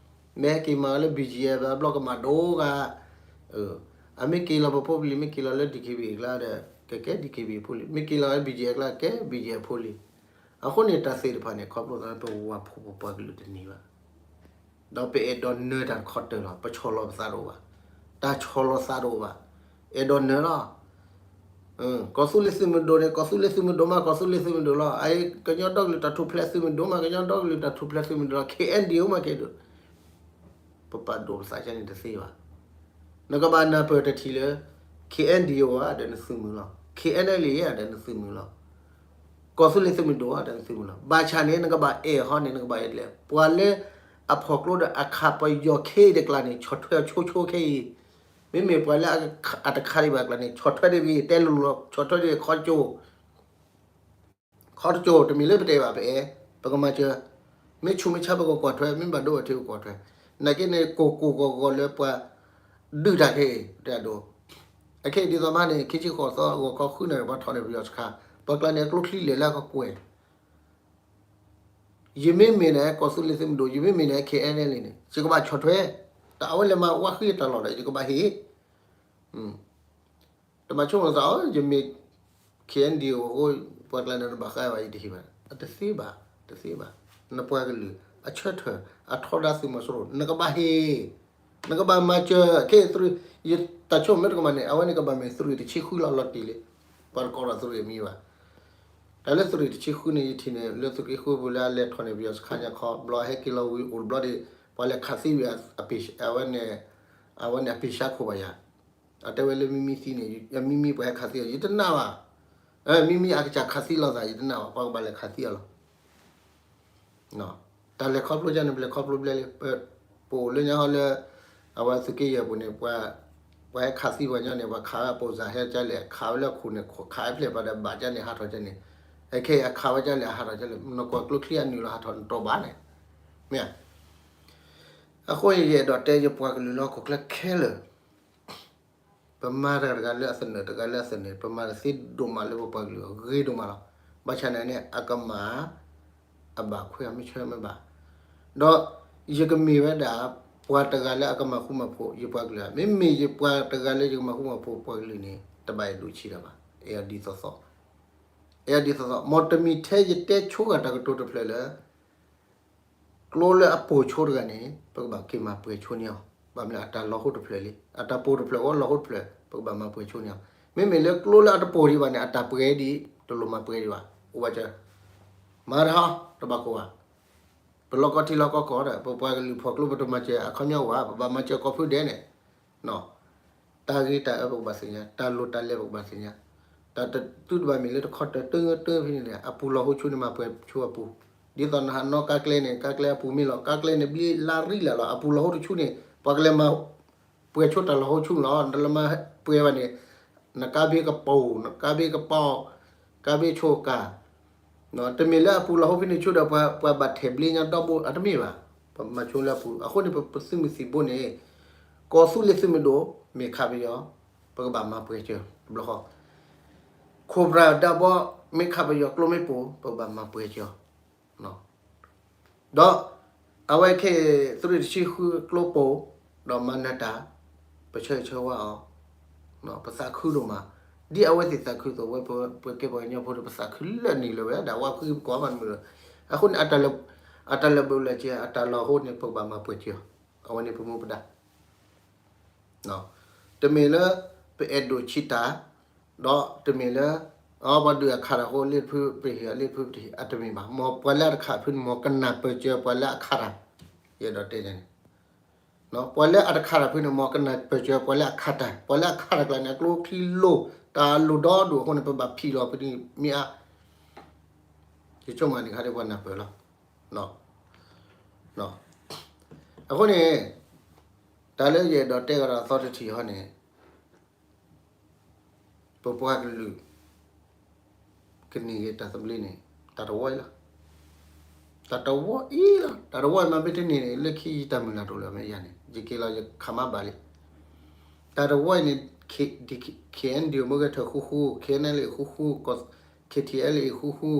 မ့ၢ်ဟဲက့ၤမၤလၢ BGF ဘျီကမၣ်ဒိဂၤ, အမ့ၢ်က့ၤလီၤ ပဖိပလံၤမ့ၢ်က့ၤလီၤလၢ DKBA ကျါဒီး ကကဲ DKBA ဖိလံၤ, မ့ၢ်က့ၤလီၤလၢ BGF ကျါ ကဲ BGF ဖိလံၤ. အဃိန့ၣ် တၢ်သ့ၣ်တဖၣ်န့ၣ် ခီဖျိသးလၢပဝၤဖိပပှၤကလုာ်တန့ၢ်ဘၣ် ဒီးပအဲၣ်ဒိးနၢၤတၢ်တခီတၢၤလီၤ, ပဆီၣ်လီၤပသးတအိၣ်ဘၣ်, တၢ်ဆီၣ်လီၤသးတအိၣ်ဘၣ်, အဲၣ်ဒိးနၢၤလီၤ. ကီၢ်သူလ့ၤသုးမုၢ်ဒိၣ်န့ၣ် ကီၢ်သူလ့ၤသုးမုၢ်ဒိၣ်မး ကီၢ်သူလ့ၤသုးမုၢ်ဒိၣ်လီၤ. အအံၤ ကညီဒီကလုာ်တၢ်ထူၣ်ဖျဲးသုးမုၢ်ဒိၣ်မး ကညီဒီကလုာ်တၢ်ထူၣ်ဖျဲးသုးမုၢ်ဒိၣ်လီၤ. KNDO မးကဲဒိၣ် ပပာ်ဒိၣ်ပသးကဲန့ၣ်တသ့ဘၣ်. နကဘၣ်နၢ်ပၢၢ်တထံၣ်လၢ KNDO ဧါ ဒီးနသုးမုၢ်လီၤ, KNLA ဧါ ဒီးနသုးမုၢ်လီၤ, ကီၢ်သူလ့ၤသုးမုၢ်ဒိၣ်ဧါ ဒီးနသုးမုၢ်လီၤ. ဘၣ်ဆၣ်န့ၣ် နကဘၣ်အဲၣ်ဟီန့ၣ် နကဘၣ်အဲၣ်ဒ်လဲၣ်, ပှၤလၢအဖီၣ်ကျိဒီးအခးပယီၤခဲအံၤတကျါန့ၣ် ဆီၣ်ထွဲဆိဆိခဲအံၤ, မ့မ့ၢ်ပှၤလၢအတခးဒံးဘၣ်အကျါန့ၣ် ဆီၣ်ထွဲဒံးဂ့ၤ တဲလိၤလိၤ ဆီၣ်ထွဲဒံးဂ့ၤ ခီတကၠိ ခီတကၠိ တမ့ၢ်လၢပတဲဘၣ် ပအဲၣ်, ပကမၤစၢၤ, မ့ၢ်ဆူးမ့ၢ်ဆါပကကွၢ်ထွဲ, မ့ၢ်ဘၣ်ဒိဘၣ်ထံးပကွၢ်ထွဲ, နာ်က့န့ၣ် ကိၢ်ကိၢ်ဂီၤဂီၤလၢပှၤဒုးတၢ်ခဲအံၤ တဲအဒိ, အခဲအံၤဒ်သိးမးန့ၣ် ခံဆံဃိးသီ ဂီၤခီဃုနၣ်ရံၣ် ပှၤထီၣ်န့ၢ်ပယီၤစခါ, ပှၤကျါန့ၣ် အကျိချံလဲၤလၢအကကွဲၢ် ယမ့မ့ၢ်န့ၣ် ကီၢ်သူလ့ၤသုးမုၢ်ဒိၣ်, ယမ့မ့ၢ်န့ၣ် KNLA န့ၣ် ယကဘၣ်ဆီၣ်ထွဲ, တၢ်အဝဲလဲၤမၤဝါဃံအတၢ်လီၢ်ဒီး ယကဘၣ်ဟ့ၣ်, တဘၣ်ဆိကမိၣ်သးအီၤ ယမ့ၢ် KNDO အဃိ ပှၤကျါန့ၣ်တဘၣ်ဃးဘၣ်ယတဟ့ၣ်ဘၣ်, တသ့ဘၣ်, တသ့ဘၣ်. နပှၤကလုာ်အဆၢထၢၣ် အထီဒါသုးမီၤစိရိၤ နကဘၣ်ဟ့ၣ်, နကဘၣ်မၤစၢၤ, ခဲအံၤသုး, ယတၢ်ဆိကမိၣ်တကမၣ်န့ၣ် အဝဲန့ၣ်ကဘၣ်မ့ၢ်သုးရ့ၣ်တဆံဃုလီၤ လီၤတံၢ်လံ, ပှၤတကိးဒီးသုးရ့ၣ်အမံၤဘၣ်. တၢ်လၢသုးရ့ၣ်တဆံဃုန့ၣ် ယထံၣ်န့ၣ် လၢသုးက့ဃုပူၤလၢအလဲၤထီၣ်န့ၢ်ပယီၤစခါညါခီ ဘျီဟဲက့ၤလီၤဝံၤအိၣ်တဘျီဒီး ပှၤလဲၤခးသံဝံၤ အဝဲန့ၣ် အဝဲန့ၣ်အပ့ၤဆါခိၣ်ဘၣ်ယၤ, အတဲဝဲလၢမံမံသံန့ၣ် မံမံပှၤဟဲခးသံအီၤ ယတနာ်ဘၣ်, မံမံအကစၢ်ခးသံလိာ်သး ယတနာ်ဘၣ် ပှၤကဘၣ်လဲၤခးသံအီၤလီၤ. တၢ်လဲၤခီဖျိကန့ၣ် ပလဲၤခီဖျိဘျဲလံ, ပအိၣ်လၢညါဟီလၢ အဝဲသုးက့ယဲၢ်ပူၤန့ၣ် ပှၤ ပှၤဟဲခးသံပှၤညီန့ၣ် ပှၤခးဝဲအပိာ်စၢ်ဟဲကလဲၣ် ခးဝဲလၢအခိၣ်န့ၣ် ခးဝဲဖျဲၣ်ပှၤဒီးဘၣ်ကန့ၣ် ဟးထီၣ်ကန့ၣ်, အခဲအံၤအခးဝဲကလဲၣ် ဟးထီၣ်ကလဲၣ် နကွၢ်ကျိချံအနုာ်လီၤ ဟးထီၣ်နတီၢ်ဘၣ်န့ၣ်, မ့ၢ်ဧါ. အဃိယအဲၣ်ဒိးတဲယပှၤကလုာ်လၢဟီၣ်ခိၣ်ချၢခဲလၢာ် ပမၤတဂၤတဂၤလၢအသနၢၣ် တဂၤလၢအသနၢၣ် ပမၤတသ့ဒိၣ်မးလၢပပှၤကလုာ်အဂ့ၤ ဂ့ၤဒိၣ်မးလီၤ. ဘၣ်ဆၣ်န့ၣ်န့ၣ် အကမၣ် အဘၣ်ခွဲးအမ့ၢ်ဆၢမ့ၢ်ဘၣ်, ဒီးယကမ့ၢ်ဝဲဒၣ် ပှၤတဂၤလၢအကမၤဃူမၤဖိးယပှၤကလုာ်ဧါ, မ့မ့ၢ်ယပှၤတဂၤလၢယကမၤဃူမၤဖိးပှၤကလုာ်န့ၣ် တဘၣ်အဲၣ်ဒိးဆံးတၢ်ဘၣ်, အဲၣ်အီၤဒ်သိးသိး, အဲၣ်အီၤဒ်သိးသိး, မ်တမံၤထဲယတဲဆိဂၤတၢ်ကတိၤတဖျၢၣ်လၢ ကျိလၢအပိာ်ဆိတဂၤန့ၣ် ပကဘၣ်က့ၤမၤပှဲၤဆိန့ၢ်အီၤ, ဘၣ်မနုၤအတၢ်လီၤဟိတဖျၢၣ်လံ, အတၢ်ပိာ်တဖျၢၣ်အဃိလီၤဟိတဖျၢၣ် ပကဘၣ်မၤပှဲၤဆိန့ၢ်အီၤ, မ့မ့ၢ်လၢကျိလၢအတပိာ်ဒံးဘၣ်န့ၣ် အတၢ်ပှဲၤဒံး တလိၣ်မၤပှဲၤဒံးဘၣ်, အိၣ်ဘၣ်စၢၤ, မၤတဟီ တဘၣ်ကိၢ်ဘၣ်, ပလီၢ်ကီထံလီၢ်ကီကီၢ်ဒီး ပပှၤကလုာ်ဖီၣ်ကျိပတမၤစၢၤအခီပညီအိၣ်ဘၣ်, ပဘၣ်မၤစၢၤကိးဖုဒဲးန့ၣ် တၢ်ဂ့ၤတၢ်အၢပကဘၣ်သ့ၣ်ညါ, တၢ်လိၣ်တၢ်လဲၤပကဘၣ်သ့ၣ်ညါ, တၢ်တသုတဘၣ်မ့ၢ်လၢတခီတၢၢ်တၢၢ်တၢၢ်ဖဲန့ၣ်န့ၣ် အပူၤလီၤဟိဆူန့ၣ် မၤပှဲၤဆိအပူၤ, ဒ်သိးနဟးနီၣ်ကါကျဲန့ၣ် ကါကျဲအပူၤမ့ၢ်လီၤ, ကါကျဲန့ၣ် ဘျ့လါရံလၢ်လီၤ, အပူၤလီၤဟိတဆူန့ၣ် ပှၤကလဲၤမၤပှဲၤဆိတၢ်လီၤဟိဆူလီၤ, နတလဲၤမၤပှဲၤဘၣ်န့ၣ် နကါဘ့ကပီၤ, နကါဘ့ကပီၤ, ကါဘ့ဆိကၤ တမ့ၢ်လၢအပူၤလီၤဟိဖဲန့ၣ်ဆိဒီး ပှၤဘၣ်ထဲးဘျ့ညါဒီဘိ အတမ့ၢ်ဘၣ်, ပမၤဆိလၢအပူၤ, အဃိန့ၣ် ပသုးမုၢ်သံၣ်ဘိန့ၣ် ကီၢ်သူလ့ၤသုးမုၢ်ဒိၣ် မ့ၢ်ခးပယီၤ ပကဘၣ်မၤပှဲၤစၢၤတဘျီဃီ, ခိၣ်ပြၢ်ဒၢဘီ မ့ၢ်ခးပယီၤကျိမ့ၢ်ပိာ် ပကဘၣ်မၤပှဲၤစၢၤ ဒီး အဝဲခဲအံၤ သုးရ့ၣ်တဆံဃုကျိပိာ် ဒီးမၤနၢၤတၢ် ပဆၢဂ့ၤဆၢဝါအီၤ, ပသးခုဒိၣ်မး, ဒ်အဝဲသ့ၣ်သးခုအသိး ဝဲပကဲပှၤကညီဖိဒီး ပသးခုလၢနံၤလၢဝဲ ဒၣ်ဝါဖုကိးမးတမုာ်လၢၤ, အဃိန့ၣ် အတၢ်လၢာ်ဘၢၣ်လၢာ်စဲး အတၢ်လီၤဟိန့ၣ် ပကဘၣ်မၤပှဲၤစၢၤအီၤ, အဝဲန့ၣ်ပမူပဒါ တမ့ၢ်လၢ ပအဲၣ်ဒိးဆံးတၢ်, ဒီးတမ့ၢ်လၢ အပှၤဒုးအခးတၢ်အဃိ လ့ၣ်တဖုပဟ့ၣ်အီၤ လ့ၣ်တဖုပတဟ့ၣ် အတမ့ၢ်ဘၣ်. မ်ပှၤလၢအတခးတဖုန့ၣ် မ်ကနၢ်ပၢၢ်စၢၤပှၤလၢအခးတၢ်, ယအဲၣ်ဒိးတဲန့ၣ်, ပှၤလၢအတခးတၢ်တဖုန့ၣ် မ်ကနၢ်ပၢၢ်စၢၤပှၤလၢအခးတၢ်, ပှၤလၢအခးတၢ်ကျါန့ၣ် အကျိချံလိၢ် တၢ်လိၢ်ဒီဒိၣ်အဃိန့ၣ် ပဘၣ်ဖံးလီၤပဒံးမ့ၢ်အါ, ယဆိကမိၣ်န့ၣ်ခါဒီးပှၤနၢ်ပၢၢ်လီၤ. အဃိန့ၣ် တၢ်လၢယအဲၣ်ဒိးတဲကဒီးအသီတထံၣ်အံၤန့ၣ် ပပှၤကလုာ် ကန့ၢ်က့ၤတၢ်သဘျ့န့ၣ် တၢ်တဝီအံၤလီၤ. တၢ်တဝီအံၤလီၤ. တၢ်တဝီအံၤမ့ၢ်မ့ၢ်တန့ၢ်န့ၣ် လၢခံယတၢ်မုၢ်လၢ်တအိၣ်လၢၤမ့ၢ်ယၤန့ၣ် ယက့ၤလီၤယခးမါဘၣ်လံ. တၢ်တဝီအံၤန့ၣ် K-, K-, K N D O မ့ၢ်ဂဲၤထၢၣ်ဃူဃူ, K N L A ဃူဃူ, K T L A ဃူဃူ,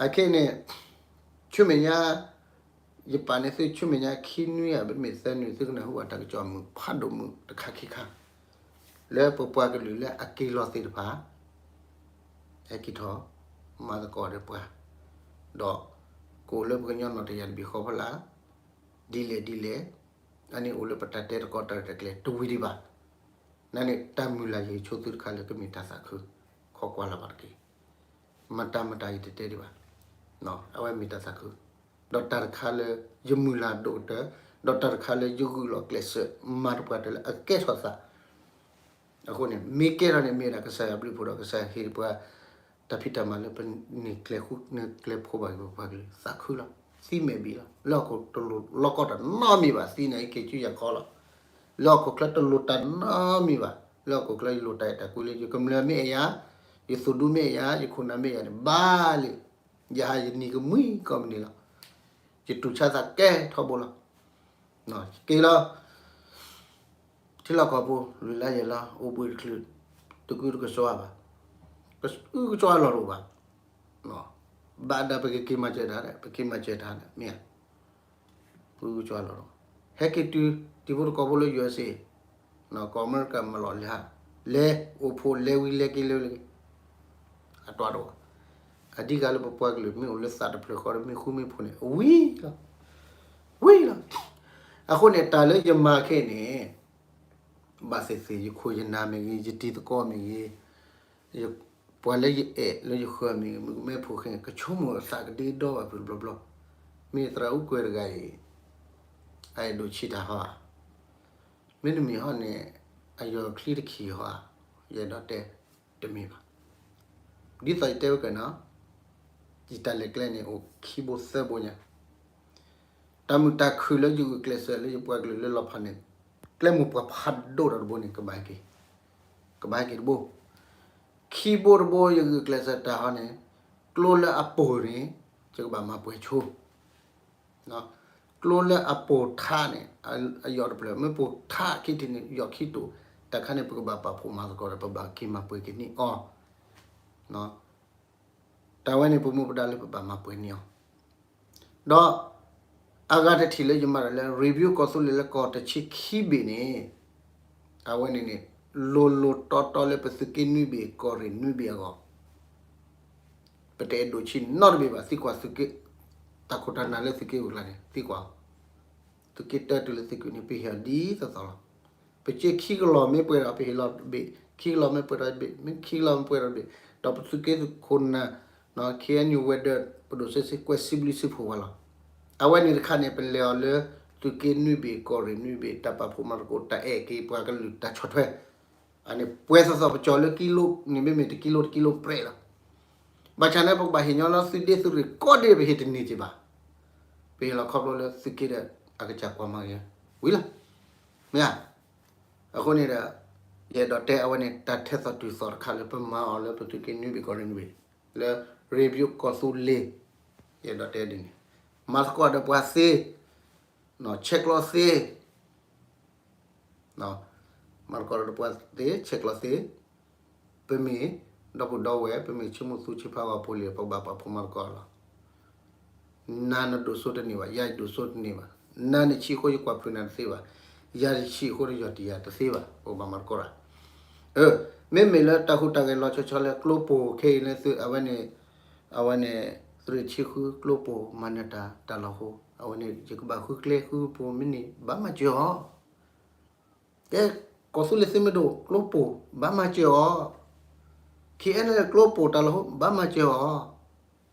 အခဲအံၤန့ၣ် ဆူမဲာ်ညါ ယပာ်န့ၢ်သုဆူမဲာ်ညါခံနွံဧါ မ့တမ့ၢ်သၢနွံ သုကနၢ်ဟူဘၣ်တၢ်ကစီၣ် မုာ်ဖးဒိၣ်မုာ်တခါခံခါ လၢပပှၤကလုာ်လၢအက့ၤလီၤသ့ၣ်တဖၣ် ဟဲက့ၤထီၣ်မၤသကိးဒီးပှၤ, ဒီးကအိၣ်လၢပကညီနီၣ်တယၢ်တဘ့ၣ်ဃီဖီလာ် ဒ်လဲၣ်ဒ်လဲၣ်, အန့ၣ်အိၣ်လၢပတၢ်တဲတကီတၢ်ရဲၣ်တၢ်ကျဲၤတဝံၤဒံးဘၣ်. နန့ၣ် တၢ်မုၢ်လၢ်ယဆိကမိၣ်သုတခါလၢကမ့ၢ်တၢ်သးခု ခိးကွၢ်လၢ်ဘၣ်တက့ၢ်. မတၤမတၤယတတဲဒံးဘၣ်. အဝဲမ့ၢ်တၢ်သးခု, ဒီးတၢ်တခါလၢယမုၢ်လၢ်ဒိၣ်ကတၢၢ်, ဒီးတၢ်တခါလၢယဂုာ်လီၤကျဲးစၢးမၤတပှၢ်တၢၢ်လၢအကဲထီၣ်သး, အဃိန့ၣ် မ့ၢ်ကဲထီၣ်န့ၣ် မ့ၢ်ဒၣ်ကစၢ်ယွၤဘျုးဖှိၣ်ဒီးကစၢ်ယွၤဟ့ၣ်ပှၤ တၢ်ဖံးတၢ်မၤလၢပန့ၢ်ကျဲၤဃူန့ၢ်ကျဲၤဖိးဘၣ်က့ၤပပှၤကလုာ် သးခုလီၤ. သံမဲာ်ဘံၣ်လီၤ. လၢဟီၣ်ခိၣ်တလိၣ်လီၢ်ကီတၢ်နီတမံၤဘၣ်, သံန့ၣ်အက့ၤစုယၤခီလီၤ. လၢဟီၣ်ခိၣ်ချၢတလိၣ်တၢ်နီတမံၤဘၣ်. လၢဟီၣ်ခိၣ်ချၢယလိၣ်တၢ်အဲၣ်တၢ်ကွံလၢ ယကမျၢၢ်မ့ၢ်အဲၣ်ယၤ, ယသူၣ်ဒူမ့ၢ်အဲၣ်ယၤ, ယခိၣ်နၢ်မ့ၢ်အဲၣ်ယၤန့ၣ် ဘၣ်လံ. ယဟးယနံၤကမှံကီၢ်မနုၤလီၤ. ယတူၢ်ဆါသးကဲထီဘိလီၤ. ယက့ၤလီၤ ထံလီၢ်ကီၢ်ပူၤ လွံၢ်လါယဲၢ်လါ အိၣ်ဘှံးတချုး တကုကစီၣ်ဘၣ်, ကအုကစီၣ်အလီၢ်တအိၣ်ဘၣ်. ဘၣ်ဒါပကက့ၤမၤစၢၤတၢ်ဒီး ပက့ၤမၤစၢၤတၢ်န့ၣ် မ့ၢ်ဧါ. ကအုကစီၣ်အလီၢ်တအိၣ်, ဟဲက့ၤတုၤ တံၤဖိသကိးဖိလၢ U S A ကီၢ်အမဲရကၤမၤလီၤလဲၤဟး, လဲၤအိၣ်ဖှိၣ်လဲၤဝံၤလဲၤက့ၤလဲၤဝံၤလဲၤက့ၤ အတွၢ်တအိၣ်ဘၣ်. အဓိကလၢပပှၤကလုာ်မ့ၢ်အိၣ်လၢသးတဖျၢၣ်ဃီဒီးမ့ၢ်ဃူမ့ၢ်ဖိးန့ၣ် ဝံၤလီၤ, ဝံၤလီၤ. အဃိန့ၣ် တၢ်လၢယမၤခဲအံၤန့ၣ် ဘၣ်သ့ၣ်သ့ၣ် ယခိၣ်ယနၢ်မ့ၢ်ဂ့ၤ, ယတံၤသကိးမ့ၢ်ဂ့ၤ, ပှၤလၢယအဲၣ်လၢယဃၢၤမ့ၢ်ဂ့ၤ, မုၣ်ကမဲဖိၣ်ဃဲ ကဆိကမိၣ်သးကဒ့ဒီဘၣ်ဖုတဘျီဘျီ, မ့ၢ်သရၣ်အူကွဲၤတဂၤအံၤ အအဲၣ်ဒိးဆံးတၢ်ဟီဧါ, မ့တမ့ၢ်ဟီန့ၣ် အယီၢ်ချံတခံးဟီဧါ, ယအဲၣ်ဒိးတဲ တမ့ၢ်ဘၣ်. ဒ်သိးယတဲဝဲကနီၤ, ယတၢ်လဲၤကျဲန့ၣ် အိၣ်ခံဘိသၢဘိညါ, တၢ်မုာ်တၢ်ခုၣ်လၢယဂုာ်ကျဲးစၢးလၢယပှၤကလုာ်လၢလီၤဖးန့ၣ် ကျဲမုၢ်ပှၤဖးဒိၣ်ဒီးတဘိန့ၣ် ကဘၣ်ဟဲက့ၤ, ကဘၣ်ဟဲက့ၤတဘိ, ခံဘိတဘိ ယဂုာ်ကျဲးစၢးတၢ်ဟီန့ၣ်, ကျိလၢအပိာ်န့ၣ် ယကဘၣ်မၤပှဲၤဆိ ကျိလၢအပိာ်ထးန့ၣ် အယီၢ်တဖျၢၣ် မ့ၢ်ပိာ်ထးခံထံၣ်န့ၣ် ယီၢ်ခံတိာ်, တၢ်ခါန့ၣ် ပကဘၣ်ပာ်ဖှိၣ်မၤသကိးဒီး ပဘၣ်က့ၤမၤပှဲၤက့ၤန့ၢ်အီၤ, တၢ်ဝဲန့ၣ် ပမူပဒါလၢပဘၣ်မၤပှဲၤန့ၢ်အီၤ, ဒီး အဂၤတထံၣ်လၢယမၤတၢ်လၢ review ကီၢ်သူလ့ၤလၢကီၢ်တဆံခံဘ့ၣ်န့ၣ်, အဝဲန့ၣ်န့ၣ် လိၤလိၤတီတီလၢပသုးက့နွံဘ့ၣ် ကီၢ်ရ့ၣ်နွံဘ့ၣ်အဂီၢ် ပတအဲၣ်ဒိးဆံးနီတဘ့ၣ်ဘၣ် သံကွၢ်သုးက့, တၢ်ခိၣ်တၢ်နၢ်လၢသုးက့ဝဲၤကျါန့ၣ် သံကွၢ်, သုးက့တၢတုၤလၢသုးက့န့ၣ် ပဟ့ၣ်အီၤဒ်သိးသိးလီၤ. ပက့ခံကလီၤမ့ၢ်ပှဲၤဒီး ပဟ့ၣ်လီၤတဘ့ၣ်, ခံကလီၤမ့ၢ်ပှဲၤဒီးတဘ့ၣ်, မ့ၢ်ခံကလီၤမ့ၢ်ပှဲၤဒီးတဘ့ၣ်, ဒီးပသုးက့သုးခိၣ်နၢ် KNU ဝဲၤဒၢး ပဒိၣ်စ့စ့ ကွဲးစံးဘျုးစံးဖှိၣ်ပှၤလီၤ. အဝဲန့ၣ်တခါန့ၣ် ပလဲၤအီၤလၢ သုးက့နွံဘ့ၣ် ကီၢ်ရ့ၣ်နွံဘ့ၣ် တၢ်ပာ်ဖှိၣ်မၤသကိး တၢ်အဲၣ်က့ၤပှၤကလုာ် တၢ်ဆီၣ်ထွဲ, အန့ၣ်ပှဲၤသိးသိး ပကၠီၤလၢကံလိန့ၣ် မ့မ့ၢ်တကံလိတကံလိပြဲးလီၤ. ဘၣ်ဆၣ်န့ၣ် ပကဘၣ်ဟ့ၣ်ညီလၢသုးဒ့သုးရ့ၣ်ကိးဒ့ပဟ့ၣ်တန့ၢ်က့ၤဘၣ်. ပဟ့ၣ်လီၤခီဖျိလၢသုးက့ဒီး အကစၢ်ကွၢ်မၤဂ့ၤဝံၤလီၤ. မ့ၢ်ဧါ. အဃိန့ၣ်ဒီး ယအဲၣ်ဒိးတဲအဝဲန့ၣ် တၢ်ထဲသိးတုၤသိးတခါလၢပမၤအီၤလၢပသုးက့နွံဘ့ၣ် ကီၢ်ရ့ၣ်နွံဘ့ၣ် လၢ review ကီၢ်သူလ့ၤ, ယအဲၣ်ဒိးတဲဒ်န့ၣ်, မၤသကိးဒီးပှၤသ့, ဆဲးကျိးသ့ မၤသကိးဒီးပှၤသ့ ဆဲးကျိးသ့, ပမ့ၢ်ဒီပုၢ်ဒီဝဲၢ် ပမ့ၢ်ဆ့မုၢ်သူဆ့ဖးဝဲဖိလံၤ ပကဘၣ်ပာ်ဖှိၣ်မၤသကိးလီၤ. နၤနဒိၣ်စိတန့ၢ်ဘၣ်, ယၤယဒိၣ်စိတန့ၢ်ဘၣ်, နၤနဆံးအဃိယကွၢ်ဖုးနၤတသ့ဘၣ်, ယၤယဆံးအဃိဒီးယီၢ်တယၤတသ့ဘၣ်, ပကဘၣ်မၤသကိးရၣ်. အၢ, မ့မ့ၢ်လၢတၢ်ဟူးတၢ်ဂဲၤလီၤဆီဆီလၢကျိပိာ်ခဲအံၤလၢသုး အဝဲန့ၣ်, အဝဲန့ၣ် သုးရ့ၣ်ဆံဃုကျိပိာ်မၤနၢၤတၢ်တၢ်လီၢ်ဃိ, အဝဲန့ၣ် ယကဘၣ်ဃုကျဲဃုပိာ်မ့ၢ်န့ၣ် ဘၣ်မၤစၢၤအီၤ ကဲ, ကီၢ်သူလ့ၤသုးမုၢ်ဒိၣ်ကျိပိာ် ဘၣ်မၤစၢၤအီၤ, ခံအဲၣ်လၢကျိပိာ်တၢ်လီၢ်ဃိ ဘၣ်မၤစၢၤအီၤ,